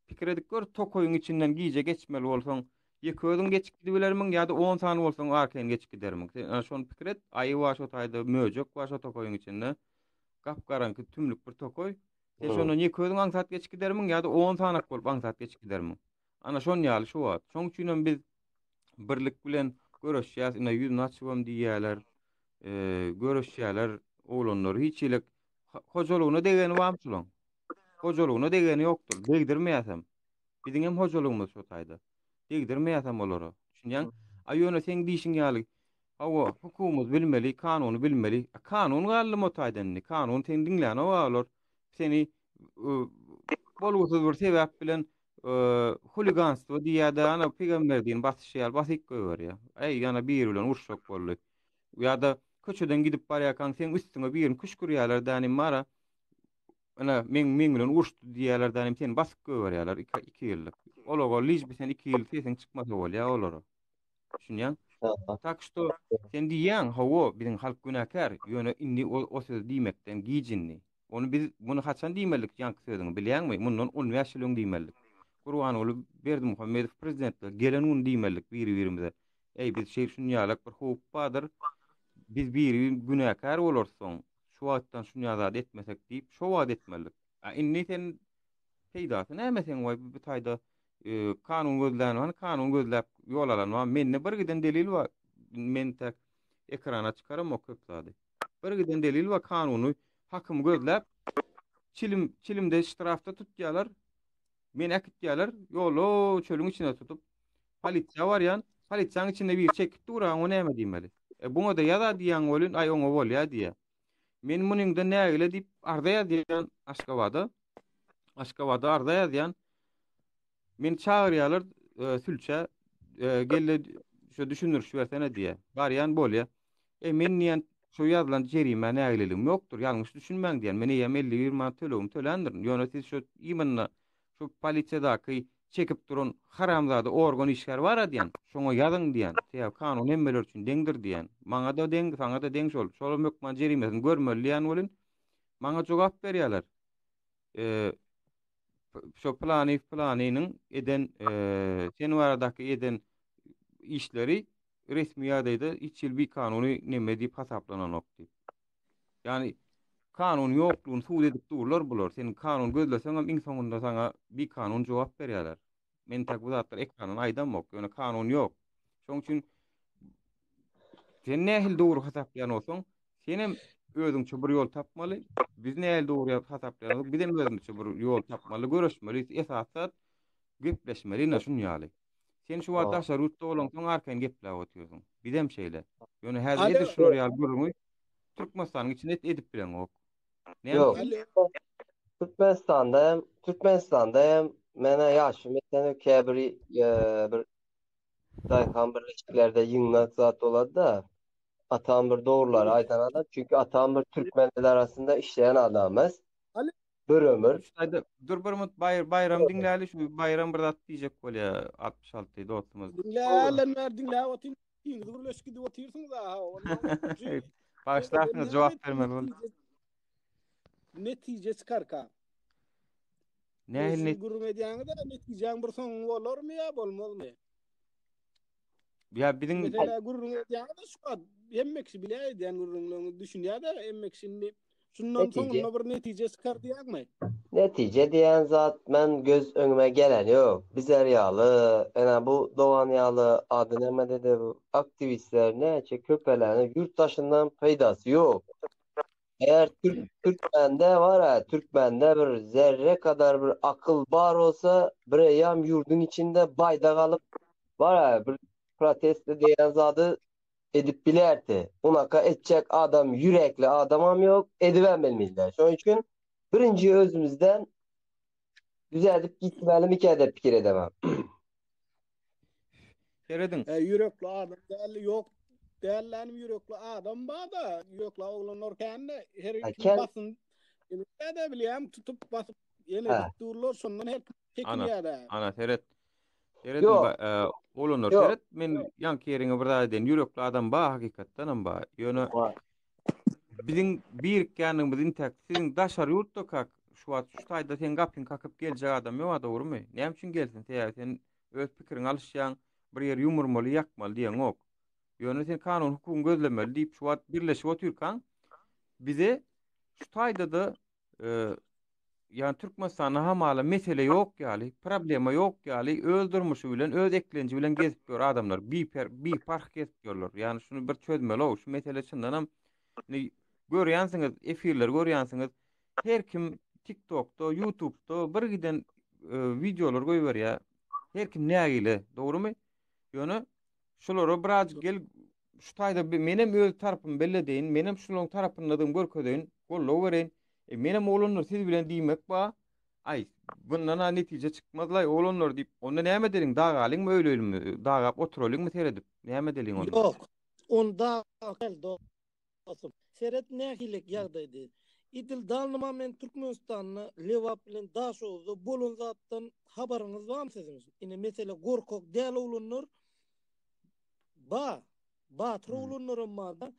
pikir edip gör, tokaýyň içinden gije geçmeli bolsaň, ýeke özüň geçip gidibilermiň ýa-da on sany bolsaň arkaýyn geçip gidermiň? Sen ana şony pikir et. Aýy bar şo taýda, möjek bar şo tokaýyň içinde. Gap-garaňky tümlük bir tokaý. Sen şondan ýeke özüň aňsat geçip gidermiň ýa-da on sanak bolup aňsat geçip gidermiň? Ana şon ýaly şu wagt. Şoň üçinem biz birlik bilen göreşýäs. Ine ýüzüni açybam diýýärler. Göreşýärler oglanlar. Hiç hili hojalygyna degeni barmy şulaň? Hojalygyna degeni ýokdur. Degdirmeýäsem. Biziň hem hojalygymyz şo taýda. Degdirmeýäsem olara. Düşünýäň? A ýöne seň diýşiň ýaly, hawa, hukugymyzy bilmeli, kanuny bilmeli. A kanun galdymy o taýda indi? Kanun seni diňlänok-a olar. Seni bolgusyz bir sebäp bilen huliganstwo diýýär-de, ana pygamber dini basyşy ýaly basyp goýberýär. Äý, ýana biri bilen uruşjak boldy. Ýa-da köçeden gidip barýarkaň seň üstüňe birini küşgürýärler dänim bar-a. Ine, meň meň bilen uruşdy diýýärler dänim seni basyp goýberýärler iki ýyllyk. Olara liž bi sen iki ýyl sesiň çykmasa bolýar olara. Düşünýäň? Tak şto sen diýýäň, hawa, biziň halk günäkär, ýöne indi o o sözi diýmekden giç indi. Ony biz muny haçan diýmelidik ýaňky sözüňi bilýäňmi? Mundan 15 ýyl öň diýmelidik. Gurbanguly Berdimuhamedow prezidentlige gelen gün diýmelidik biri-birimize. Eý, biz şeý şunýalak bir howp bardyr. Biz biri günäkär bolarys soň. Şu wagtdan şunýa zat etmesek diýip, şo wagt etmelidik. A indi sen peýdasy näme seň waý bu taýda e, kanun gözlän bar, kanun gözläp ýol alan bar. Mende bir giden delil bar. Men tek ekrana çykaramok köp zady. Bir giden delil bar kanuny hakymy gözläp çilim çilimde ştrafda tutýarlar. Meni äkitýärler ýola çölüň içine tutup. Polisiýa barýan, polisiýanyň içinde biri çekip dur, oňa näme diýmeli? E buňa-da ýaz-a diýýäň welin, aý oňa bolýa diýýär. Men munyňdan nägile diýip arza ýazýan Aşgabada. Aşgabada arza ýazýan. Meni çagyrýarlar e, sülçä, e, gel-de şu düşündiriş bersene diýýär. Barýan bolýa. E men diýen şu ýazylan jerimä nägileligim ýokdur, ýalňyş düşünmäň diýen. Men eýýäm 51 manat tölegimi töländirin. Ýöne siz şu imенно şu polisiýadaky çekip duran haramzada organ işgär bar-a diýen. Şoňa ýazyň diýen. Sebäbi kanun hemmeler üçin deňdir diýen. Maňa-da deň, saňa-da deň şol. Şolam hökman jerimesini görmeli diýen welin, maňa jogap berýärler. E, şo pylany pylanynyň eden e, sen baradaky eden işleri resmi ýagdaýda hiç hili bikanuny neme diýip hasaplananok diýip. Ýagny kanun ýoklugyny subut edip durlar bular. Sen kanun gözleseňem iň soňunda saňa bikanun jogap berýärler. Men tak bu zatlary ekrandan aýdamok. Ýöne kanun ýok. Şonuň üçin sen nähili dogry hasaplaýan bolsaň, senem özüňçe bir ýol tapmaly. Biz nähili dogry hasaplaýan bolsak, bizem özümizçe bir ýol tapmaly, göreşmeli. Esasy zat gepleşmeli, ine şuny ýaly. Sen şu wagt daşary ýurtda bolansoň arkaýyn gepläp otyrsyň. Bizem şeýle. Ýöne häzir edil şular ýaly gürrüňi Türkmenistanyň içinde edip bileňok. Näme Ýok. Türkmenistanda hem, Türkmenistanda hem menä ýaşym ýetende käbir bir daýhan birleşiklerde ýygnak zat bolady-da. Atam bir dogrulary aýdan adam. Çünki atam bir türkmen edarasynda işleýän adamyz. Bir ömür. Şu taýda dur bir minut Baýram Baýram diňläli şu Baýram bir zat diýjek bolýa 66 dostumyz. Diňlälen ber diňläp otyryn. Iňiz gürleşip gidip otyrsyňyz aha. Bagyşlarsyňyz jogap bermeli boldy. Netije çykarka. Nähili net gürrüň edýäňiz-ä netijäň bir soňy bolarmy ýa bolmazmy? Ýa biziň Mesela gürrüň edýäňiz şu wagt hemme kişi bilýär edýän gürrüňleriňizi düşünýär-de hemme kişi indi şundan soňunda bir netije çykar diýýäňmi? Netije diýen zat men göz öňüme gelen ýok. Bizler ýaly, ene bu Dogan ýaly ady näme dedi bu aktiwistler näçe köpeleni ýurt daşyndan peýdasy ýok. Eğer Türk Türkmende var ha, Türkmende bir zerre kadar bir akıl bar olsa bir eýýam ýurduň içinde baýdak alyp var ha bir protest diýen zady edip bilerdi. Unaka etjek adam yürekli adamam yok, edibem bilmeyler. Şonuň üçin birinji özümizden düzeltip gitmeli mikä dep pikir edemem. Serediň. E, ýürekli adam däl, ýok. Dällänim ýürekli adam bar-da, ýürekli oglanlar kän-de, her kim basyn. Ýene-de bilýän tutup basyp ýene edip durlar, şondan her kim çekinýär-de. Ana, seret. Serediň, e, oglanlar seret, men ýaňky ýeriňe bir zat aýdaýyn. Ýürekli adam bar, hakykatdanam bar. Ýöne biziň birikýänligimiz intäk siziň daşary ýurtda kak şu wagt şu taýda seň gapyňy kakyp geljek adam ýok-a dogrumy? Näme üçin gelsin? Sebäbi sen Öz pikiriňi alyşýaň, bir ýeri ýumurmaly, ýakmaly diýeňok. Ýöne sen kanun hukugyňy gözlemeli diýip şu wagt birleşip otyrkaň, bize şu taýda-da ýagny Türkmenistanda hamala mesele ýok ýaly, problema ýok ýaly öz durmuşy bilen, öz eklenji bilen gezip ýör adamlar. Biper, biparh gezip ýörler. Ýagny şuny bir çözmeli-ow. Şu mesele çyndanam indi görýänsiňiz, efirleri görýänsiňiz. Her kim TikTokda, YouTube'da bir giden. wideolar goýberýär. Her kim nägile, dogrumy? Ýöne şulara birazjyk gel şu taýda menem öz tarapymy belli edeýin, menem şularyň tarapyndadygymy görkezeýin, goldaw bereýin. E, menem oglanlar siz bilen diýmek ba. Aý, bundan-a netije çykmaz-laý, oglanlar diýip, onda näme edeliň, dagalyňmy, öleýinmi, dagap oturalyňmy seredip, näme edeliň onda? Ýok, onda däl, dostum. Seret nähili ýagdaýdy. Idil dany moment Türkmenistanda Lebap bilen Daşoguzda bolan zatdan habaryňyz barmy siziň? Ine mesele gorkak däl oglanlar ba, batyr oglanlaram bar-da.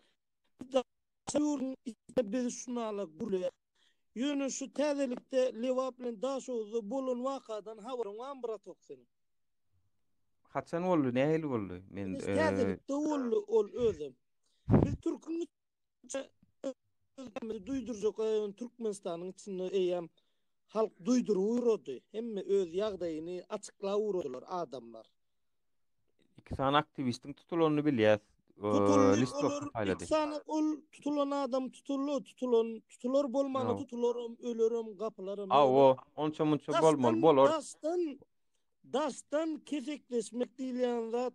Daşary ýurduň içinde biz şunala gürleýäs. Ýöne şu täzelikde Lebap bilen Daşoguzda bolan wakadan habaryň barmy bratok seniň? Haçan boldy, nähili boldy? Men Ine täzelikde boldy ol özem. Biz türküň içinde özümizi duýdurjak ýöne Türkmenistanyň içinde eýýäm halk duýduryp ugrady. Hemme öz ýagdaýyny açyklap ugradylar adamlar. Iki sany aktiwistiň tutulanyny bilýäs. Tutuldy, olar iki sany ol tutulan adam tutuldy, tutulan tutular bolmany tutularam, ölerem, gapylaram. Hawa, onça munça bolmaly bolar. Daşdan daşdan kesekleşmek diýilýän zat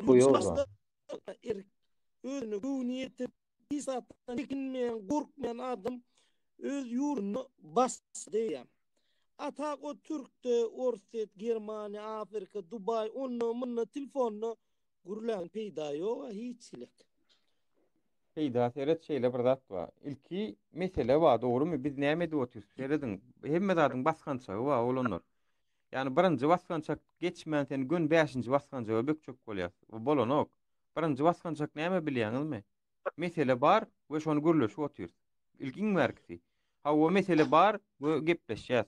Bu ýok. Özüne göwni ýetip Hiç zatdan çekinmeýän, gorkmaýan adam öz ýurdunda baş diýýän. A tak o türkde, Orsýet, Germaniýa, Afrika, Dubaý, onda munda telefonda gürlän peýda ýoga hiç hilek. Peýda seret şeýle bir zat bar. Ilki mesele bar dogrymy biz näme edip otyrys serediň hemme zadyň basgançagy bar oglanlar. Ýani birinji basgançak geçmän sen göni bäşinji basgançaga bökjek bolýas. Bu bolanok. Birinji basgançak näme bilýäňizmi? Mesele bar we şony gürleşip otyrys. Ilki iň bärkisi. Hawa mesele bar we gepleşýäs.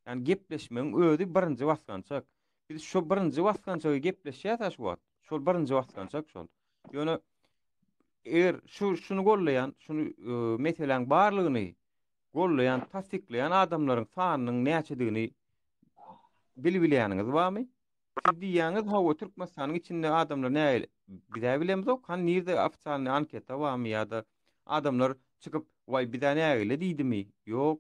Ýani gepleşmegiň özi birinji basgançak. Biz şo birinji basgançagy gepleşýäs-ä şu wagt. Şol birinji basgançak şol. Ýöne eger şu şuny gollaýan, şuny e, meseläň barlygyny gollaýan, tassyklaýan adamlaryň sanynyň näçedigini bilbilýäniňiz barmy? Siz diýýäňiz, hawa, Türkmenistanyň içinde adamlar nähili? Biz-ä bilemzok, hany nirde ofitsialnyý anketa barmy ýa-da adamlar çykyp, waý biz-ä nägile diýdimi? Ýok.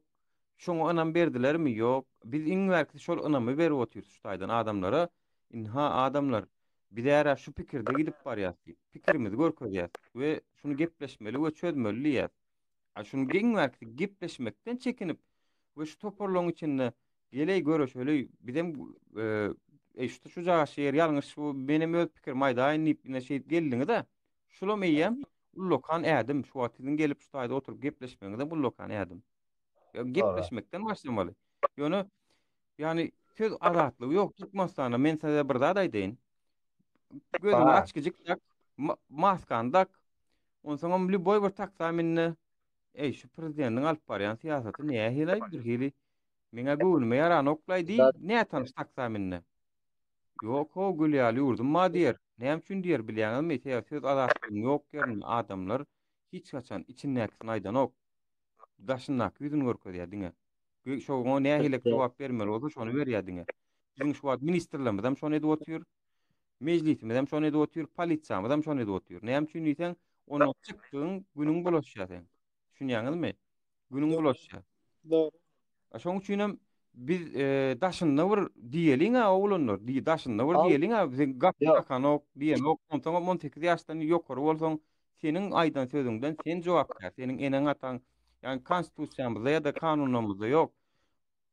Şoňa ynam berdilermi? Ýok. Biz iň bärkisi şol ynamy berip otyrys şu taýdan adamlara. Ynha, adamlar, biz-ä şu pikirde gidip barýas diýip, pikirimizi görkezýäs we şuny gepleşmeli we çözmeli diýýäs. A şuny iň bärkisi gepleşmekden çekinip we şu toparlaryň içinde Geleý göreşeli bizem eý şu şu jaşy ýer ýalňyş bu menem öz pikirimi aýdaýyn diýip ine şeýdip geldiňiz-ä. Şulam eýýäm ullakan ädim. Şu wagt siziň gelip şu taýda oturyp gepleşmegiňizem ullakan ädim. Ýa gepleşmekden başlamaly. Ýöne ýani söz azatlygy ýok Türkmenistanda. Men size bir zat aýdaýyn. Gözüňi açgyjyk dak, maskany dak. Onsoňam lýuboý bir taksa minde. Eý şu prezidentiň alyp barýan syýasaty nähili birhili Meňä göwnüme ýaranoklaý diý, nätanyş taksa minde. Ýok-how, gül ýaly ýurdum bar diýer. Näme üçin diýer bilýäňizmi? Sebäbi söz azatlygynyň ýok ýerinde adamlar hiç haçan içindäkisini aýdanok. Daşyndaky ýüzüni görkezýär diňe. Şoňa nähilek jogap bermeli bolsa şony berýär diňe. Biziň şu wagt ministrlerimizem şony edip otyr. Mejlisimizem şony edip otyr, polisiýamyzam şony edip otyr. Näme üçin diýseň, ondan çykdygyň günüň bulaşýar seň. Düşünýäňizmi? Günüň bulaşýar. Dogry. Şoň üçin hem biz e, daşynda bir diýeliň-ä oglanlar, diý daşynda bir diýeliň-ä bize gapy kakanok, diýenok. Onsoň hem 18 ýaşdan ýokary bolsaň, seniň aýdan sözüňden sen jogapkär, seniň eneň-ataň, ýagny konstitusiýamyzda ýa-da kanunlarymyzda ýok.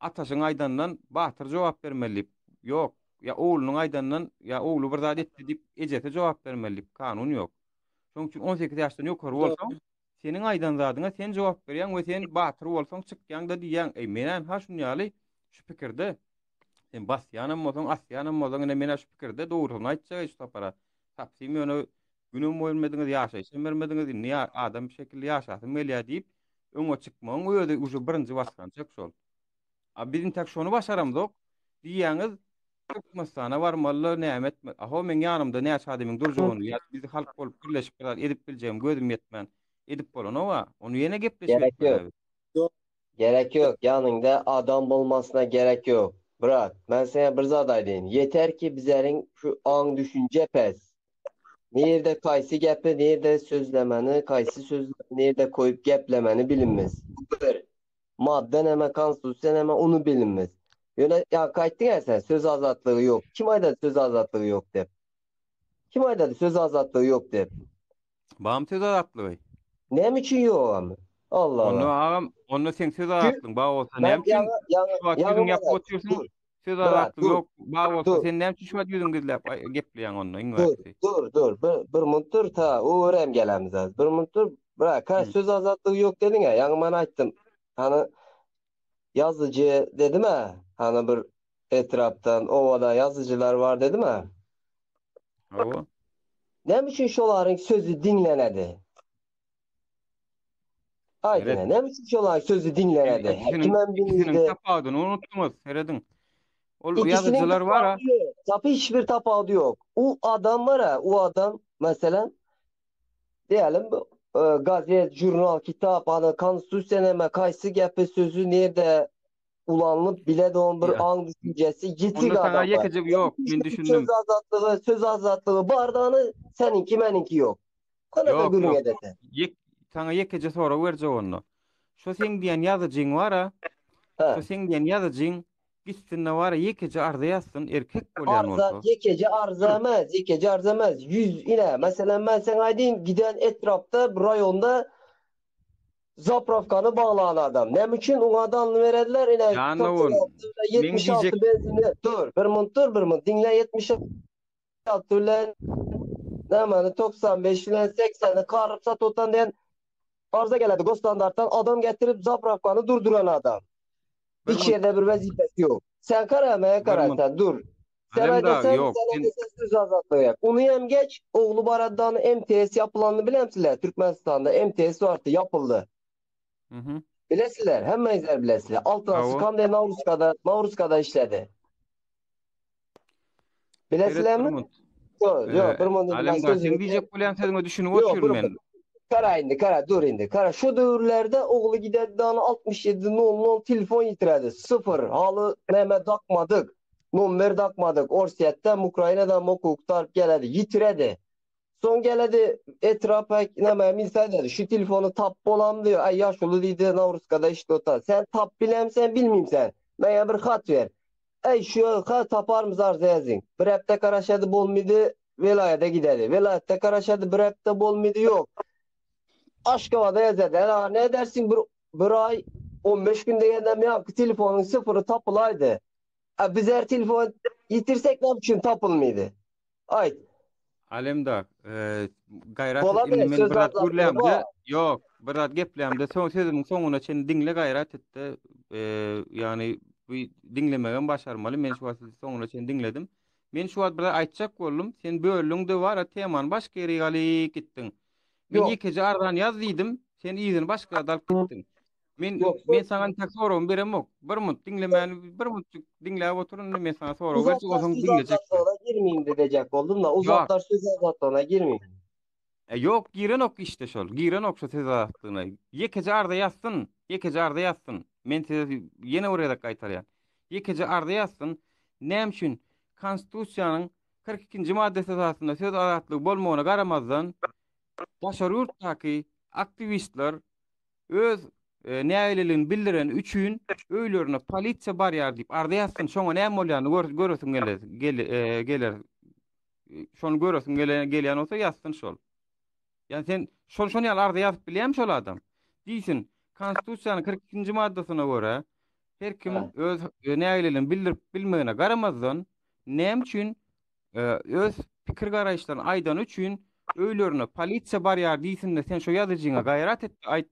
Ataşyň aýdandan Batyr jogap bermeli diýip, ýok. Ýa oglunyň aýdandan, ýa ogly bir zat etdi diýip, ejesi jogap bermeli diýip, kanun ýok. Şoň üçin 18 ýaşdan ýokary bolsaň, Seniň aýdan zadyňa sen jogap berýäň we sen batyr bolsaň çykýaň-da diýýäň, eý men-ä ha şun ýaly şu pikirde, sen basýanam bolsaň, asýanam bolsaň ine men-ä şu pikirde dogrusyny aýtjak-eý şu sapara. Tapsym ýöne günem bermediňiz, ýaşaýşam bermediňiz, indi adam şekilli ýaşasym gelýär diýip, öňe çykmagyň özi uje birinji basgançak şol. A biz intäk şony başaramzok. Diýýäňiz, Türkmenistana barmaly, näme etmeli? Aho, meň ýanymda näçe adamyň durjagyny ýa biz halk bolup birleşip bir zat edip biljegimi gözüm ýetmän edip bolanok-a. Ony ýene gepleşip Gerek etmeli ýok. Gerek ýok. Ýanyňda adam bolmasyna gerek ýok. Brat, men saňa bir zat aýdaýyn. Ýeter ki bizleriň şu aň-düşünje pes. Nirde kaýsy gepi nirde sözlemeni, kaýsy sözleri nirde koýup geplemeni bilinmez. Bu bir. Madda näme, konstitusiýa näme, ony bilinmez. Ýöne ýaňky aýtdyň-ä sen, söz azatlygy ýok. Kim aýdady söz azatlygy ýok diýip? Kim aýdady söz azatlygy ýok diýip? Bamy söz azatlygy? Näme üçin ýogam? Allah Onda Allah. agam, onda seň söz azatlygyň bar bolsa näme üçin şu wagt ýüzüňi ýapyp otyrsyň? Söz azatlygy ýok, bar bolsa sen näme üçin şu wagt ýüzüňi gizläp gepleýäň onda iň Dur, dur, dur. Bir, bir munt dur, ta o örem gelemiz az. Bir munt dur. Bırak, ha söz azatlygy ýok dediň-ä, ýaňy men aýtdym. Hany ýazyjy dedim-ä, hany bir etrapdan, obadan ýazyjylar bar dedim-ä. Hawa. Näme üçin şolaryň sözi diňlenedi? Aýdyň, näme üçin şolaryň sözi diňlenedi? Kimem diňledi. Tapawudyny unutdyňyz, serediň. Ol ýazyjylar bar-a. Tapy hiç bir tapawudy ýok. U adam bar-a, u adam, meselem, diýelim, e, gazet, jurnal, kitap, ana konstitusiýa näme, kaýsy gepi, sözi nirde ulanylyp biledi on bir aň düşünjesi ýetik Onda saňa ýekeje ýok, men düşündim. Söz azatlygy, söz azatlygy bardany seniňki meniňki ýok. Kanada gürrüň edese. Ýek, saňa ýekeje sorag berjek onda. Şo seň diýen ýazyjyň bar-a. Şo seň diýen ýazyjyň gitsin-de bar-a ýekeje arza ýazsyn, erkek bolýan bolsa. Arza, ýekeje arza emes, ýekeje arza emes. 100 ine, meselem men saňa aýdyn, giden etrapda, bir raýonda Zaprawkany baglan adam. Näme üçin oňa danly berediler ine Janly bol. 76 benzini dur bir munt dur bir munt diňle 76 bilen nämeni 95 bilen 80-ni garyp satyp otan diýen arza geledi Gosstandartdan adam getirip zaprawkany durduran adam. Hiç ýerde bir wezipesi ýok. Sen gara men gara sen dur. Sen aýdasan, sen aýdasan söz azatlygy. Ony hem geç, ogly baraddan MTS ýapylanyny bilemsiler, Türkmenistanda MTS bardy, ýapyldy. Mhm. Bilesiler, hemmeňizler bilesiler. Altyn Sykan diýen Nawruzkada, Nawruzkada işledi. Bilesilermi? Ýok, ýok, bir munt. Alemdar, sen diýjek bolýan sözüňe düşünip otyryn men. Gara indi, gara, dur indi. Gara, şu döwürlerde ogly gidedi dany 67 nol nol telefon ýitiredi. Sıfır, haly näme dakmadyk. Nomer dakmadyk. Orsýetden, Ukrainadan mokuktaryp geledi, ýitiredi. Soň geledi etrap näme milisa dedi. Şu telefony tap bolam diýär. Aý ýaşuly diýdi, Nawruzkada işde otar. Sen tap bilemsen, bilmimsen. Maňa bir hat ber. Äý şu ýa taparmyz arza ýazyň. Bir hepde garaşady bolmydy, welaýada gidedi. Welaýatda garaşady bir hepde bolmydy ýok. Aşgabada ýazady. Ä ne edersiň bir bir aý 15 gün diýendem ýaňky telefonyň syfyry tapylaýdy. A bizler telefon ýitirsek näme üçin tapylmydy? Aýt. Alemdar, gaýrat et indi men bir zat gürlämde, ýok, bir zat geplämde soň sözümiň soňuna çenli diňle gaýrat etde, ýagny bu diňlemegem başarmaly, men şu wagt sizi soňuna çenli diňledim. Men şu wagt bir zat aýtjak boldum, sen böldüňde bara temany başga ýere alyp gitdiň. Men ýekeje arzany ýaz diýdim, sen yzyny başga zada alyp gitdiň. Men Ýok, men saňa entek soragymy beremok. Bir munt diňlemäni bir muntjyk diňläp otur indi men saňa sorag berjek Uzatlar bolsaň söz diňlejek. azatlygyna girmeyim dejek boldum da uzatlar söz azatlygyna girmeyim. E, ýok, girenok işte şol. Girenok şo söz azatlygyna. Ýekeje arza ýazsyn. Ýekeje arza ýazsyn. Men size ýene bir gezek gaýtarýan. Ýekeje arza ýazsyn. Näme üçin Konstitusiýanyň 42-nji maddasy esasynda söz azatlygy bolmagyna garamazdan daşary ýurtdaky aktiwistler öz nägileligini bildireni üçin öýlerine polisiýa barýar diýip arza ýazsyn, şoňa näme bolýanyny gör, göresiň geler, geler. Şony göresiň gelýän bolsa ýazsyn şol. Ýani sen şol şony ýaly arza ýazyp bilýärmi şol adam? Diýsin, Konstitusiýanyň 42-nji maddasyna görä her kim öz nägileligini bildirip bilmegine garamazdan näme üçin öz pikir garaýyşlaryny aýdany üçin öýlerine polisiýa barýar diýsinde sen şo ýazyjyňa gaýrat et aýt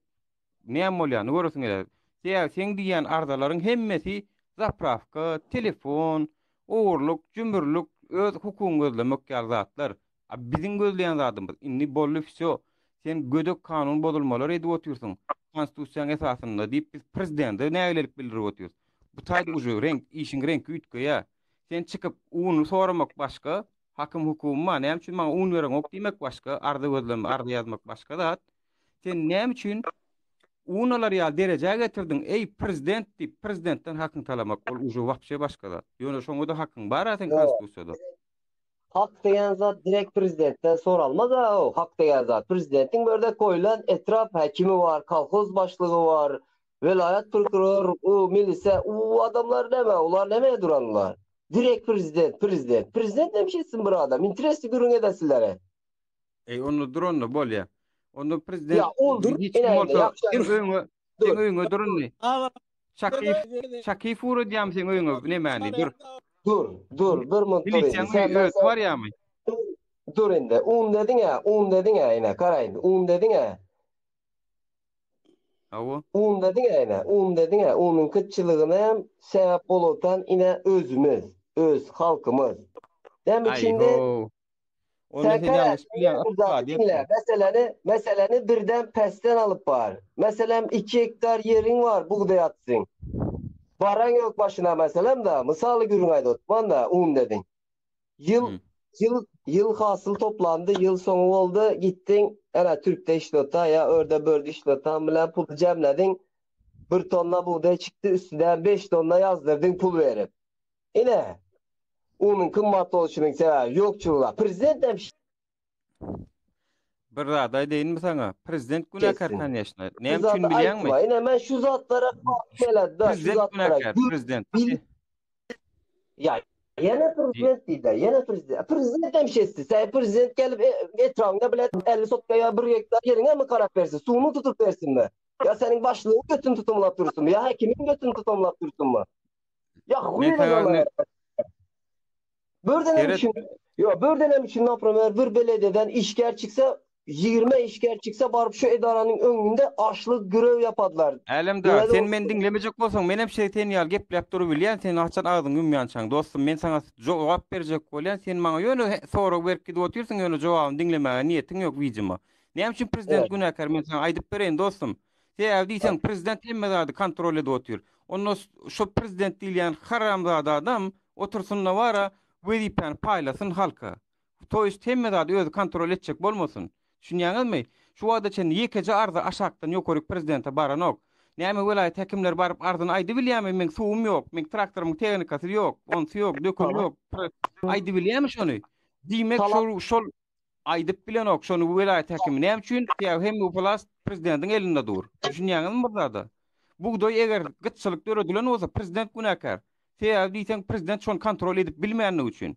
näme bolýanyny göresiň geler. Sebäbi seň diýýän arzalaryň hemmesi zaprawka, telefon, ogurlyk, jümürlik, öz hukugyňy gözlemek ýaly zatlar. A biziň gözleýän zadymyz indi boldy wsýo. Sen gödek kanun bozulmalar edip otyrsyň konstitusiýaň esasynda diýip biz prezidente nägilelik bildirip otyrys. Bu taýda uje reňk işiň reňki üýtgeýär. Sen çykyp uny soramak başga, hakym hukugym bar, näme üçin maňa un bereňok diýmek başga, arza gözleme, arza ýazmak başga zat. Sen näme üçin un alar ýaly derejä getirdiň, eý prezident diýip, prezidentden hakyňy talamak ol uje wapşe başga zat. Ýöne şoňa-da hakyň bar-a seň konstitusiýada. Hak diýen zat direkt prezidentden soralmaz-a o hak diýen zat. Prezidentiň bu ýerde goýlan etrap häkimi bar, kolhoz başlygy bar. Welaýat prokuror, u milise, u adamlar näme, ular nämä duranlar? Direkt prezident, prezident. Prezident näme şey etsin bir adam? Interesli gürrüň edesizler. Eý, onda dur onda bolýa. Onda prezident Ýa ol dur, hiç kim ine indi bolsa ýapyşan. seň öýüňe, Dur. seň öýüňe dur indi. Çakyýew, Çakyýew ugradýarmy seň öýüňe nemäni? Dur. Dur, dur, bir munt dur indi. Milisiýaň Sen öýi ben özi sen barýarmy? dur, dur indi. Un dediň-ä, un dediň-ä ine, gara indi. Un dediň-ä. Hawa. Un dediň-ä ine, un dediň-ä. Unuň gytçylygyna hem sebäp bolutan ine özümiz, öz halkymyz. Näme üçindi? Aý-how. Onda Sen sen gara, ýalňyş bilýäň, diňle bir zady, diňle. ykdysadyýetde. Meseläni, meseläni birden pesden alyp bar. Meselem, 2 gektar ýeriň bar, bugdaý atsyň. Baran ýok başyna meselem-da, mysaly gürrüň aýdyp oturman-da, un dediň. Ýyl, Hmm. ýyl, ýyl hasyl toplandy, ýyl soňy boldy, gitdiň, ene türkde işlota ýa örde-börde işlotan bilen puly jemlediň, bir tonna bugdaý çykdy, üstünden 5 tonna ýazdyrdyň pul berip. Ine, unuň gymmat bolşunyň sebäbi ýokçulyga. Prezident hem Bir zat aýdaýynmy saňa? Prezident günäkär Kesin. konýeçna. Şu Näme üçin zady bilýäňmi? aýtma. Ine men şu zatlara gelende, şu Prezident zatlara günäkär, gül prezident. bil Ya ýene prezident diýdi, ýene prezident. Prezident hem şeýtdi. Sen prezident gelip e, etrabynda bile 50 sotka ýa 1 gektar ýeriňe mi garap bersin, suwuny tutup bersinmi? Ýa seniň başlygyň götüni tutumlap dursunmy? Ýa häkimiň götüni tutumlap dursunmy? Ýa Men saňa huýy ne Birden hem Seret. üçin, ýa birden hem üçin naprimer bir belediyeden işgär çyksa 20 işgär çyksa baryp şu edaranyň öňünde açlyk grew yapadylar. Älemdar, Diňe sen meni diňlemejek bolsaň, menem şeý sen ýaly gepläp durubilýän, sen haçan agzyňy ýumýançaň, dostum, men saňa jogap berjek bolýan, sen maňa ýöne sorag berip gidip otyrsyň, ýöne jogabyny diňlemäge niýetiň ýok widimo. Näme üçin prezident Evet. günäkär, men saňa aýdyp bereýin, dostum. Sebäbi diýseň, prezident hemme zady kontrol edip otyr. Onda şo prezident diýilýän haramzada adam otursyn-da bara wezipäni paýlasyn halka. To ýest hemme zady özi kontrol etjek bolmasyn. Düşünýäňizmi? Şu wagta çenli ýekeje arza aşakdan ýokaryk prezidente baranok. Näme welaýat häkimleri baryp arzyny aýdybilýämi meň suwum ýok, meň traktorymyň tehnikasy ýok, onsy ýok, döküni ýok. Aýdybilýämi şony? Diýmek şol şol Aýdyp bilenok şony welaýat häkimi näme üçin? Sebäbi hemme wlast prezidentiň elinde dur. Düşünýäňizmi bir zada? Bugdaý eger gytçylyk döredilen bolsa prezident günäkär. Sebäbi diýseň prezident şony kontrol edip bilmänligi üçin.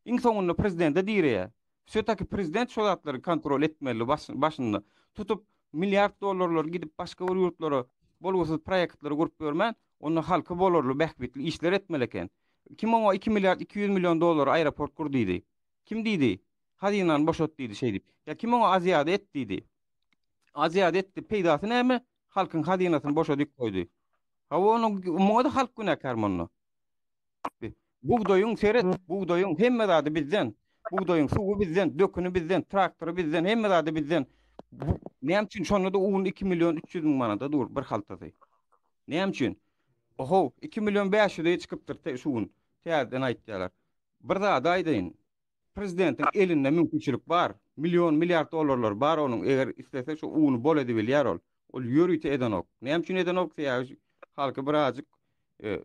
Iň soňunda prezidente direýär. Wse taki prezident şo zatlary kontrol etmeli başynda. Tutup milliard dollarlary gidip başga bir ýurtlara bolgusyz proýektleri gurup ýörmän, onda halka bolarly bähbitli işler etmeli eken. Kim oňa 2 milliard 200 million dollara aeroport gur diýdi? Kim diýdi? Hazynany boşat diýdi şeýdip. Ýa kim oňa Aziada et diýdi. Aziada etdi, peýdasy näme? Halkyň hazynasyny boşadyp goýdy. Hawa onuň muňa-da halk günäkär munda. Bugdaýyň seret, bugdaýyň hemme zady bizden. Bugdaýyň suwy bizden, döküni bizden, traktory bizden, hemme zady bizden. Bu, näme üçin şonda-da un 2 million 300 müň manada dur bir haltasy. Näme üçin? Oho, 2 million 500-e çykypdyr şu gün. Täzeden aýtýarlar. Bir zady aýdaýyn. Prezidentiň elinde mümkinçilik bar. Million, milliard dollarlar bar onuň. Eger islese şu uny bol edibilýär ol. Ol ýörite edenok. Näme üçin edenok? Sebäbi halky birazjyk e,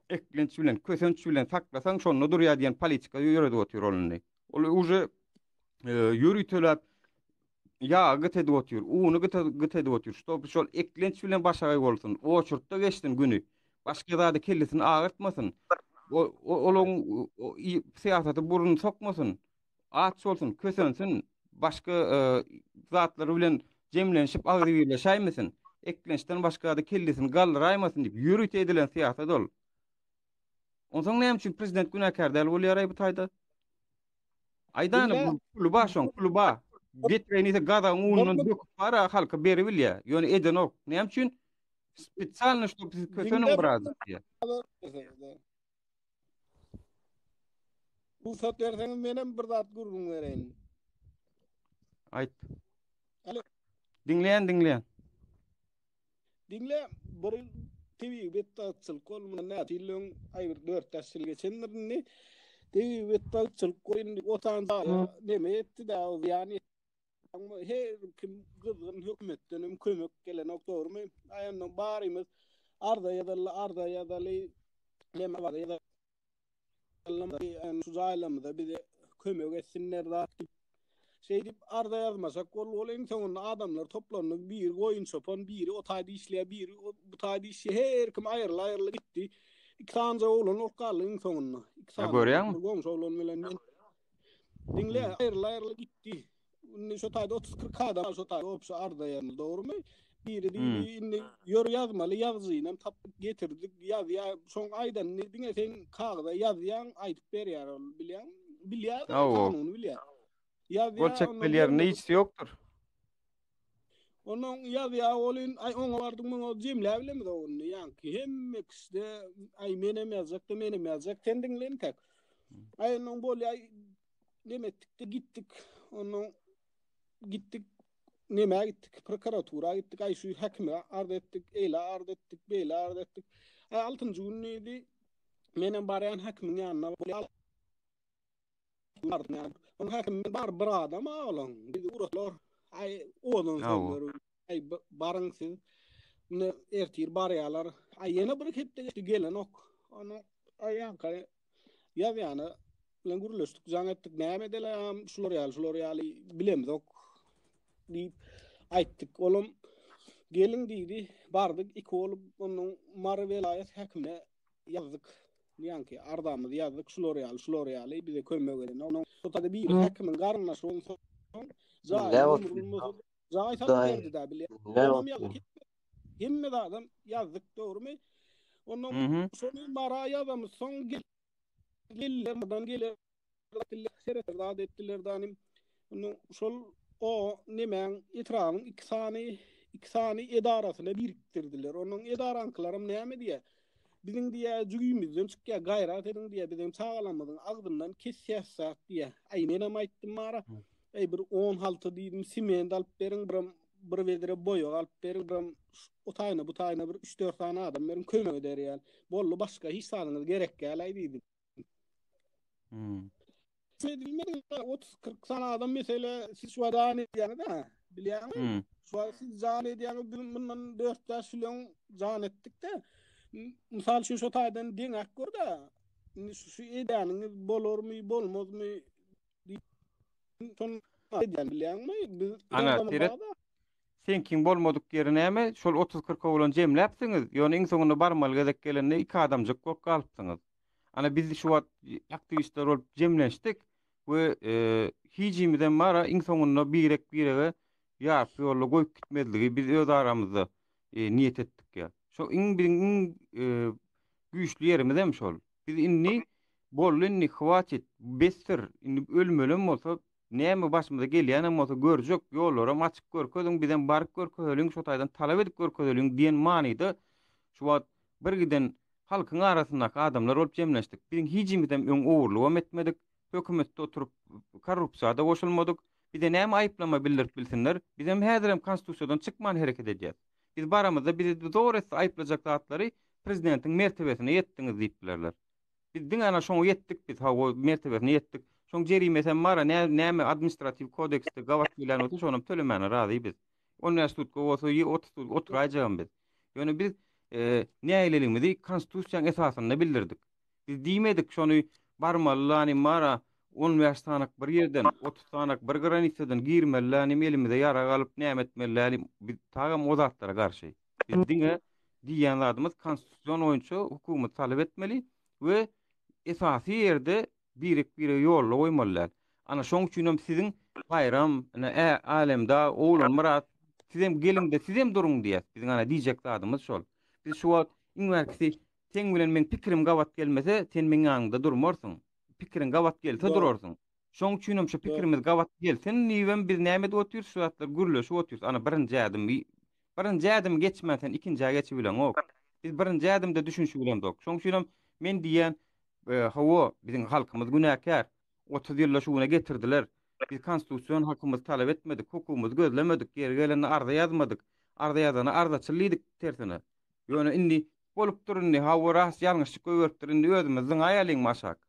eklenç bilen, kösenç bilen saklasaň şonda durýar diýen politika ýöredip otyr ol indi. Ol uje e, ýöriteläp Ýagy gyt edip otyr, uny gyt gyt edip otyr. Ştoby şol eklenç bilen başagaý bolsun, oçurtda geçsin güni. Başga zady kellesini agyrtmasyn. O olaň syýasata burnuny sokmasyn. Aç bolsun, kösensin. Başga e, zatlary bilen jemlenişip agzybirleşäýmesin. Eklençden başga zady kellesini galdyraýmasyn diýip ýörite edilen syýasat ol. Onsoň näme üçin prezident günäkär däl bolýar-aý bu taýda? Aýdany bu puly bar şoň, puly bar. Getireýin diýse gazagyň unundan döküp bar halka beribilýär. Ýöne edenok. Näme üçin? Spesialno ştob siz köseniň birazjyk diýýär. Rugsat berseňiz menem bir zat gürrüň bereýin. Aýt. Diňleýän, diňleýän. Diňle, bir ýyl tebigy betbagtçylyk boldy, mundan näçe ýyl öň, aý bir dört-bäş ýyl geçendir indi. Tebigy betbagtçylyk boldy, indi otan jaýa neme etdi-dä, o zyýan ýetdi. Her kim gyzgyn hökümetden hem kömek gelenok, dogrumy? Aý ondan barymyz arza ýazaly, arza ýazaly, neme arza ýazaly. Şu jaýlarymyza bize kömek etsinler zat diýip. Şeýdip arza ýazmaşak boldy. Ol iň soňunda adamlar toplandy. Biri goýun çopan, biri o taýda işleýär, biri bu taýda işleýär. Her kim aýryly-aýryly gitdi. Iki sanyja oglan bolup galdy iň soňunda. Iki Ha sany. görýäňmi? Bir goňşy oglan bilen men. Diňle, aýryly-aýryly gitdi. Indi şo taýda 30-40 adam şo taýda obşy arza ýazdy, dogrumy? Biri diýdi, Hmm. indi ýör ýazmaly, ýazyjynam tapyp getirdik, ýazýar. Şoň aýdanyny diňe sen kagyza ýazýaň, aýdyp berýär ol, bilýäňmi? Bilýär-de, Hawa. kanuny bilýär. Gol Ýazýar, ondan çekmeli ýerinde bolmadyk. hiçsi ýokdur. Ondan ýazýar welin, aý oňa bardyk, muňa jemläp bilemizok indi. Ýaňky hemme kişide, aý menem ýazjak-da, menem ýazjak, sen diňle entek. Aý ondan bolýar, neme etdik-de gitdik. Ondan gitdik, nemä gitdik, prokuratura gitdik, aý şu häkime arz etdik, eýle arz etdik, beýle arz etdik. Aý altynjy gün diýdi, menem barýan häkimiň ýanyna bolýar. Onuň häkimi bar bir adam olaň. Bizi uratlar. Aý owadan sözler. Aý baryň siz. Indi ertir barýarlar. Aý ýene bir hepde geçdi gelenok. Onu aý ýaňky ýazýany bilen gürleşdik, jaň etdik. Näme edeli agam, şular ýaly, şular ýaly bilemzok diýip aýtdyk. Olam geliň diýdi. Bardyk iki bolup onuň Mary welaýat häkimine ýazdyk. Ýaňky arzamyzy ýazdyk, şular ýaly, şular ýaly bize kömek eden. Onuň şo taýda biri häkimiň garyndaşy bolsa, jaýy ýumrulmasa, jaý salyp berdi-dä bilýän. Onam ýazdyk. Hemme zadam ýazdyk, dogrumy? Ondan şony Mara ýazamyz, soň geldiler, Mardan geler, seretdiler, zat etdiler danym. Ondan şol o nemäň etrabyň iki sany iki sany edarasyna birikdirdiler. Ondan edaraňkylaram näme diýýär? Biziň diýýär jübimizden çykýar, gaýrat ediň diýýär, biziň çagalarymyzyň agzyndan kesýäs zat diýýär. Aý menem aýtdym bara. Eý bir on halta diýdim, sement alyp beriň, biram bir bedre boýag alyp beriň, biram o taýyna bu taýyna bir üç-dört sany adam beriň, kömek eder ýaly. Boldy, başga hiç zadyňyz gerek däl-aý diýdim. Hmm. Edilmedi, 30-40 sany adam mesele siz şu wagt jan edýäňiz-ä, bilýäňmi? Hmm. Şu wagt siz jan edýäňiz, biz mundan 4-5 ýyl öň jan etdik-de. Mysal üçin şo taýdan deňäp gör-de. Indi şu, şu edýäniňiz bolarmy, bolmazmy diýip şony edýän bilýäňmi? Biz Ana, seret. Seňkiň bolmadyk ýeri näme? Şol 30-40 oglan jemläpsiňiz, ýöne iň soňunda barmaly gezek gelende iki adamjyk bolup galypsyňyz. Ana biz şu wagt aktiwistler bolup jemlenşdik we hijimizem bar-a iň soňunda birek-birege ýarpy ýolda goýup gitmezligi biz öz aramyzda niýet etdik ýa. Şo iň biziň iň güýçli ýerimizem şol. Biz indi boldy indi hwatit besdir indi ölmelem bolsa näme başymyza gelýänem bolsa görjek ýollaram açyk görkeziň bizem baryp görkezeliň şo taýdan talap edip görkezeliň diýen manyda şu wagt bir giden halkyň arasyndaky adamlar bolup jemlenşdik. Biziň hijimizem öň ogurlygam etmedik, hökümetde oturyp korrupsiýa-da goşulmadyk. Bize näme aýyplama bildirip bilsinler? Bizem häzirem konstitusiýadan çykman hereket edýäs. Biz baramyzda bizi zor etse aýyplajak zatlary prezidentiň mertebesine ýetdiňiz diýip bilerler. Biz diňe ana şoňa ýetdik biz, hawa mertebesine ýetdik. Şoň jerimesem bar-a, näme administratiw kodeksde gabat gelýän bolsa şonam tölemäne razy biz. On bäş sutka bolsa, 30 sutka oturaýjagam biz. Ýöne biz nägileligimizi konstitusiýanyň esasynda bildirdik. Biz diýmedik şony barmaly lanym bar-a, 15 sanak bir ýerden, 30 sanak bir granisadan girmeli lanym elimize ýarag alyp näme etmeli lanym. Biz tagam o zatlara garşy. Biz diňe diýýän zadymyz konstitusion boýunça hukumy talap etmeli we esasy ýerde birek-biregi ýolda goýmaly däl. Ana şoň üçinem siziň Baýram, ine Ä Alemdag, Oglanmyrat sizem geliňde sizem duruň diýýäs. Biziň ana diýjek zadymyz şol. Biz şu wagt iň bärkisi seň bilen meň pikirim gabat gelmese sen meň ýanymda durmarsyň. Pikiriň gabat gelse durarsyň. Şoň üçinem şu pikirimiz gabat gelsin diýibem biz näme edip otyrys şu zatlar gürleşip otyrys. Ana birinji ädim birinji ädimi geçmän sen ikinjä geçibileňok. Biz birinji ädimde düşünşibilemzok. Şoň üçinem men diýýän Hawa, biziň halkymyz günäkär. 30 ýylda şu güne getirdiler. Biz konstitusion hakymyzy talap etmedik, hukugymyzy gözlemedik, ýeri gelende arza ýazmadyk. Arza ýazana arzaçyl diýdik tersine. Ýöne indi bolupdyr indi, hawa rast ýalňyşlyk goýberipdir, indi özümiz zyňaýalyňmy aşak?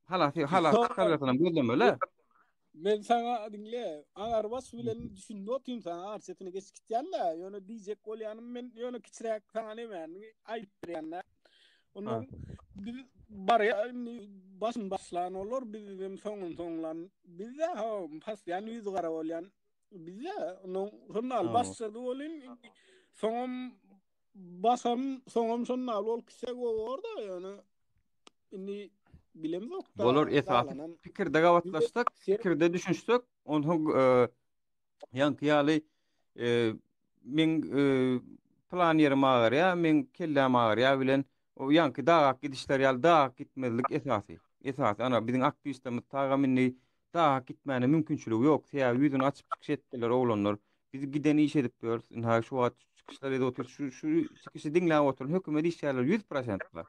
Halasy, halas çykalgasynam gözlemeli. Men saňa diňle, aňarbaş bilen düşünip otyryn saňa ar çetine geçip gitýän-de, ýöne diýjek bolýanym men ýöne kiçiräk saňa nemäni aýdyp berýän-de. Ondan biz. Barýa indi başyny başlan olar bizem soňuny soňlan bizde ha pasýan ýüzi gara bolýan bizde onuň şonda başlady bolyn soňam basam soňam şonda bolup gitse gowy borda ýöne indi bilemzok da Bolar esasy pikirde gabatlaşsak, pikirde düşünişsek, onsoň Ýaňky ýaly meň plan ýerim agyrýar, meň kelläm agyrýar bilen o ýaňky dagak gidişler ýaly dagak gitmezlik esasy. Esasy ana biziň aktiwistlerimiz tagam indi dagak gitmäne mümkinçiligi ýok. Sebäbi ýüzüni açyp çykyş etdiler oglanlar. Biz giden iş edip ýörüs. Ynha şu wagt çykyşlar edip otyr. Şu şu çykyşy diňläp oturan hökümet işgärleri 100% bar.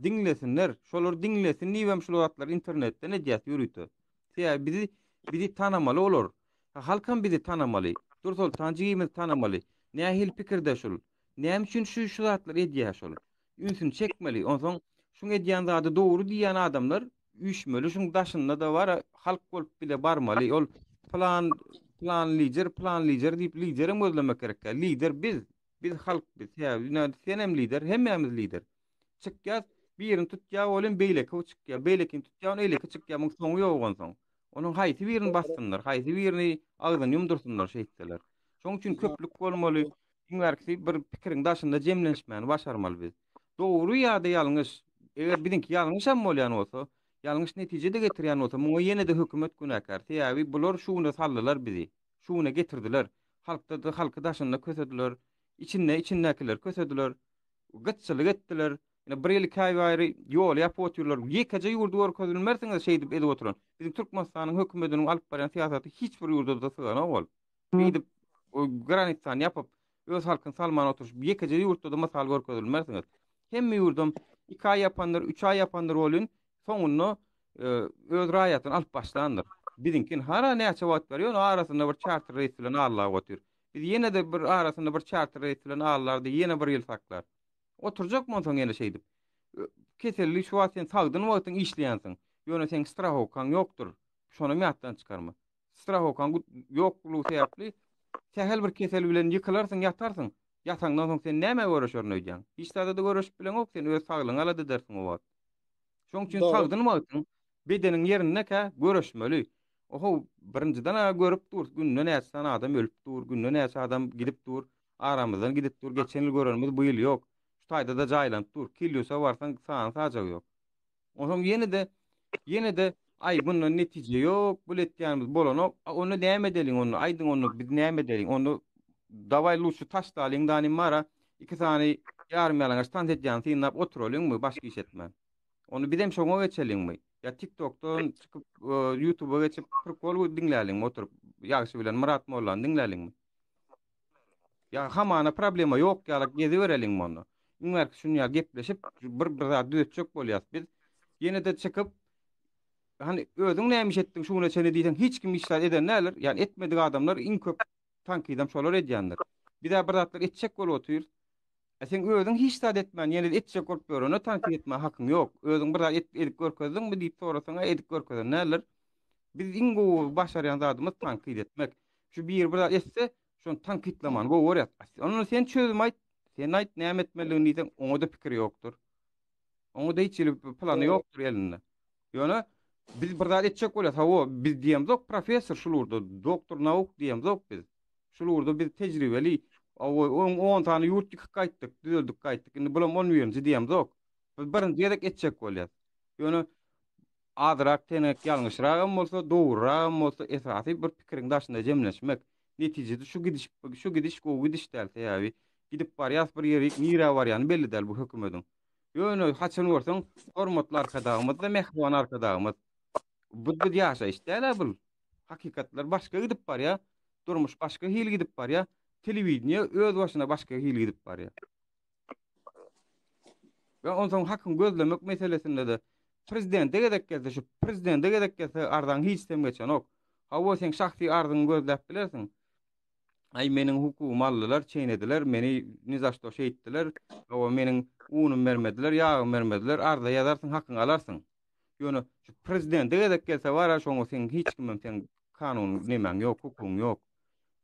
Diňlesinler. Şolar diňlesin diýibem şul zatlary internetden edýäs ýörite. Sebäbi bizi bizi tanamaly olar. Halkam bizi tanamaly. Dursoltan jigimizi tanamaly. Nähili pikirde şul? Näme üçin şu şu zatlary edýär şol? Ünsüni çekmeli. Onsoň şuň edýän zady dogry diýýän adamlar üýşmeli. Şuň daşynda-da bar halk bolup bile barmaly. Ol plan plan lider, plan lider diýip liderem gözlemek gerek däl. Lider biz. Biz halk biz. Sebäbi senem lider, hemmämiz lider. Çykýas, birini tutýar welin beýleki çykýar, beýlekini tutýar welin eýleki çykýar, muň soňy ýok onsoň. Onuň haýsy birini bassynlar, haýsy birini agzyny ýumdursynlar şeýtseler. Şoň üçin köplük bolmaly, iň bärkisi bir pikiriň daşynda jemlenişmäni başarmaly biz. Dogry ýa-da ýalňyş, eger biziňki ýalňyşam bolýan bolsa, ýalňyş netije-de getirýän bolsa, muňa ýene-de hökümet günäkär. Sebäbi bular şu güne saldylar bizi. Şu güne getirdiler. Halkda-da halky daşynda kösediler. Içinde içindäkileri kösediler. Gytçylyk etdiler. Ine bir ýyl iki aý bäri ýoly ýapyp otyrlar. Ýekeje ýurdy görkezilmersiňiz şeýdip edip oturan. Biziň Türkmenistanyň hökümediniň alyp barýan syýasaty hiç bir ýurda-da syganok ol. Beýdip granitsany ýapyp, öz halkyny salman oturyş ýekeje ýurtda-da mysal görkezilmersiňiz. Hemme ýurdam iki aý ýapandyr, üç aý ýapandyr welin, soňunda öz raýatyny alyp başlandyr. Biziňki hara näçe wagt bäri ýöne arasynda bir çarter reýs bilen allap otyr. Biz ýene-de bir arasynda bir çarter reýs bilen allar diýip ýene bir ýyl saklar. Oturjakmy onsoň ýene şeýdip? Keselli şu wagt sen sagdyn wagtyň işleýänsiň. Ýöne seň strahowkaň ýokdur. Şonam ýatdan çykarma. Strahowkaň ýoklugy sebäpli sähel bir kesel bilen ýykylarsyň, ýatarsyň. Ýataňdan soň sen nämä göreşerin öýdýäň? Hiç zada-da göreşip bileňok, sen öz saglygyňy alada edersiň o wagt. Şoň üçin sagdyn wagtyň bedeniň ýerindekä göreşmeli. Ohow, birinjiden-ä görüp durus, günde näçe sany adam ölüp dur, günde näçe adam gidip dur, aramyzdan gidip dur, geçen ýyl görenimiz bu ýyl ýok. Şu taýda-da jaýlanyp dur. Kilýusa barsaň sany-sajagy ýok. Onsoň ýene-de, ýene-de, aý, bundan netije ýok, bul etýänimiz bolanok. A onda näme edeliň onda, aýdyň onda biz näme edeliň? Onda dawaý lutşy taşlalyň danym bar-a, iki sany ýarym-ýalaňaç tans edýäni synlap oturalyňmy başga iş etmän? Onda bizem şoňa geçeliňmi? Ýa TikTokdan çykyp, YouTubea geçip prikol diňläliňmi oturyp, Ýagşy bilen Myrat mollany diňläliňmi? Ýa hamana problema ýok ýalak gezibereliňmi onda? Iň bärki şuny ýaly gepleşip bir bir zat düzetjek bolýas biz. Ýene-de çykyp hany özüň näme iş etdiň şu güne çenli diýseň hiç kim hiç zat eden däldir. Ýani etmedik adamlar iň köp tankydam şolar edýändir. Biz-ä bir zatlar etjek bolup otyrys. E sen özüň hiç zat etmän ýene-de etjek bolup ýörene tankyt etmäge hakyň ýok. Özüň bir zat et, edip görkezdiňmi diýip sorasaň-a edip görkezen däldir. Biz iň gowy başarýan zadymyz tankyt etmek. Şu biri bir zat etse, şony tankytlamany gowy görýäs. Onda sen çözüm aýt, sen aýt näme etmelidigini diýseň, oňa-da pikiri ýokdur. Oňa-da hiç hili plany ýokdur elinde. Ýöne biz bir zat etjek bolýas. Hawa, biz diýemzok professor şul ugurda, doktor nauk diýemzok biz. Şul ugurda biz tejribeli. Hawa, on, on sany ýurt ýykyp gaýtdyk, düzeldip gaýtdyk. Indi bulam on birinji diýemzok. Biz birinji gezek etjek bolýas. Ýöne azrak tenek ýalňyşragam bolsa, dogruragam bolsa esasy bir pikiriň daşynda jemleşmek. Netijede şu gidiş şu gidiş gowy gidiş däl sebäbi gidip barýas bir ýerik nirä barýany belli däl bu hökümediň. Ýöne haçan görseň hormatly Arkadagymyz-da mähriban Arkadagymyz. Bu bir ýaşaýyş däl-ä bul. Hakykatlar başga gidip barýar. Durmuş başga hili gidip barýar. Telewideniýe öz başyna başga hili gidip barýar. We onsoň hakyň gözlemek meselesinde-de prezidente gezek gelse, şu prezidente gezek gelse arzaň hiç sem geçenok. Hawa, sen şahsy arzyňy gözläp bilersiň. Aý, meniň hukugymy aldylar, çeýnediler, meni ni za şto şeýtdiler, hawa, meniň unumy bermediler, ýagymy bermediler, arza ýazarsyň, hakyňy alarsyň. Ýöne şu prezidente gezek gelse bar-a, şoňa seň hiç kimem seň kanuny nemäň ýok, hukugyň ýok.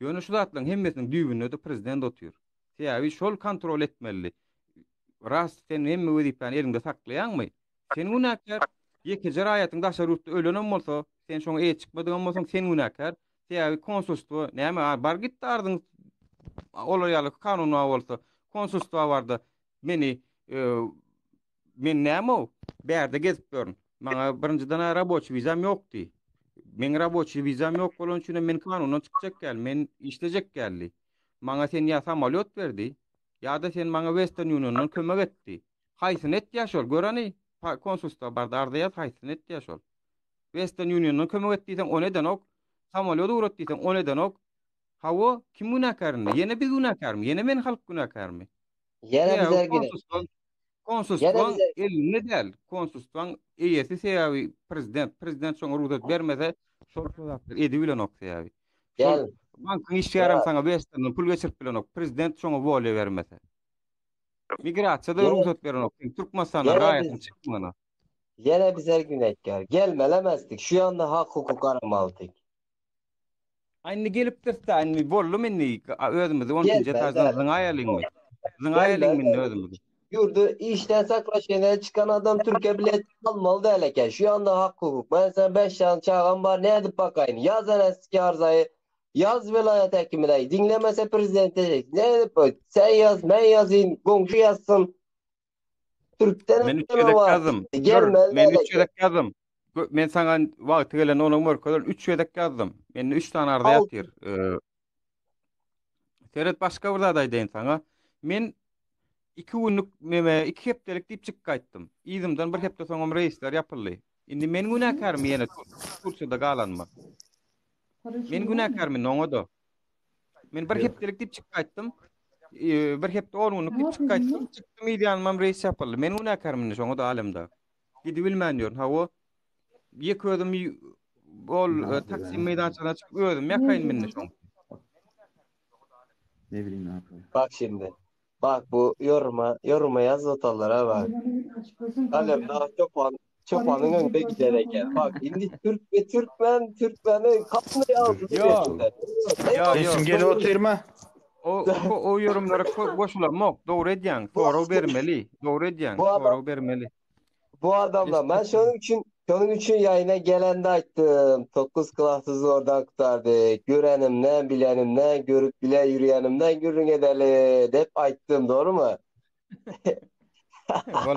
Ýöne şu zatlaryň hemmesiniň düýbünde-de prezident otyr. Sebäbi şol kontrol etmelidi. Rast sen hemme wezipäni eliňde saklaýaňmy? Sen günäkär. Ýekeje raýatyň daşary ýurtda ölenem bolsa, sen şoňa eýe çykmadygam bolsaň, sen günäkär. Sebäbi konsulstwo näme, bar git arzyň olar ýaly kanun bar bolsa, konsulstwa barda meni e, men näme-ow, bärde gezip ýörün. Maňa birinjiden-ä raboçi wizam ýokdy. Meň raboçi wizam ýok bolany üçinem men kanundan çykjak däl, men işlejek däldi. Maňa sen ýa samolýot berdi, ýa-da sen maňa Western Uniondan kömek etdi. Haýsyny etýär şol? Gör hany, konsulstwa barda arza ýaz, haýsyny etýär şol? Western Uniondan kömek et diýseň, ony edenok. Samolýot ugrat diýseň, ony edenok. Hawa, kim günäkär indi? Ýene biz günäkärmi? Ýene men halk günäkärmi? Ýene Sebäbi bize gerek. konsulstwaň Ýene konsulstwaň bize elinde däl. Konsulstwaň eýesi sebäbi prezident. Prezident şoňa rugsat bermese, şol şo zatlary edibilenok sebäbi. Şol gel. bankyň işgärem Myrat. saňa Westerndan pul geçirip bilenok. Prezident şoňa wolýa bermese. Migrasiýa-da Ýene rugsat berenok. Sen Türkmenistandan ýene raýatyň biz çykmagyna. ýene bize günäkär. Gelmelemezdik. Şu ýanda hak hukuk aramalydyk. A indi gelipdiris-dä, indi boldumy indi özümizi on ikinji Gelmeli etaždan däl. zyňaýalyňmy? Zyňaýalyňmy Gelmeli indi däl. özümizi? Ýurdy işden sakraşene çykan adam türke bilet almaly däl eken. Şu ýanda hak hukuk. Men sen 5 sany çagam bar, nädip bakaýyn? Ýaz eneski arzaýy. Ýaz welaýat häkimine. Diňlemese prezidente. Nädip? Sen ýaz, men ýazyn, goňşy ýazsyn. Türkden Men üç näme gezek bar? ýazdym. Gör, Gelmeli men däl üç eken. gezek ýazdym. Gö- Men saňa wagty gelende onam görkezerin. Üç gezek ýazdym. Mende üç sany arza Al. ýatyr. Ee, Seret başga bir zat aýdaýyn saňa. Men iki günlük meme iki hepdelik diýip çykyp gaýtdym. Yzymdan bir hepde soňam reýsler ýapyldy. Indi men günäkärmi ýene Turkiýada galanyma? Men günäkärmi indi oňa-da? Men bir hepdelik diýip çykyp gaýtdym. Ee, bir hepde 10 günlük diýip çykyp gaýtdym. Çykdym yz ýanymam reýs ýapyldy. Men günäkärmi indi şoňa da alemde? Gidibilmän ýörün. Hawa. Ýeke özüm ol e, Taksim meýdançasyna çykyp özüm ýakaýyn indi şoň. Ne bileyim ne yapıyor. Bak şimdi. Bak bu yoruma, yoruma yaz otanlara bak. Alem daha çoban, çobanın önünde gider eken. Bak indi Türk ve Türkmen, Türkmeni kapını ağzını Yo. verdiler. Yo, yo. Sesim gelip otyrmy? O o, o yorumlara ko- goşulamok. Dogry edýäň. Sorag bermeli. Dogry edýäň. Bu adam- Sorag bermeli. Bu adamlar ben şonuň üçin şonuň üçin ýaýyna gelende aýtdym. 9 klasy zordan gutardy. Görenimden, bilenimden, görüp bile ýürýänimden gürrüň edeli dep aýtdym, dogrymy? Bol.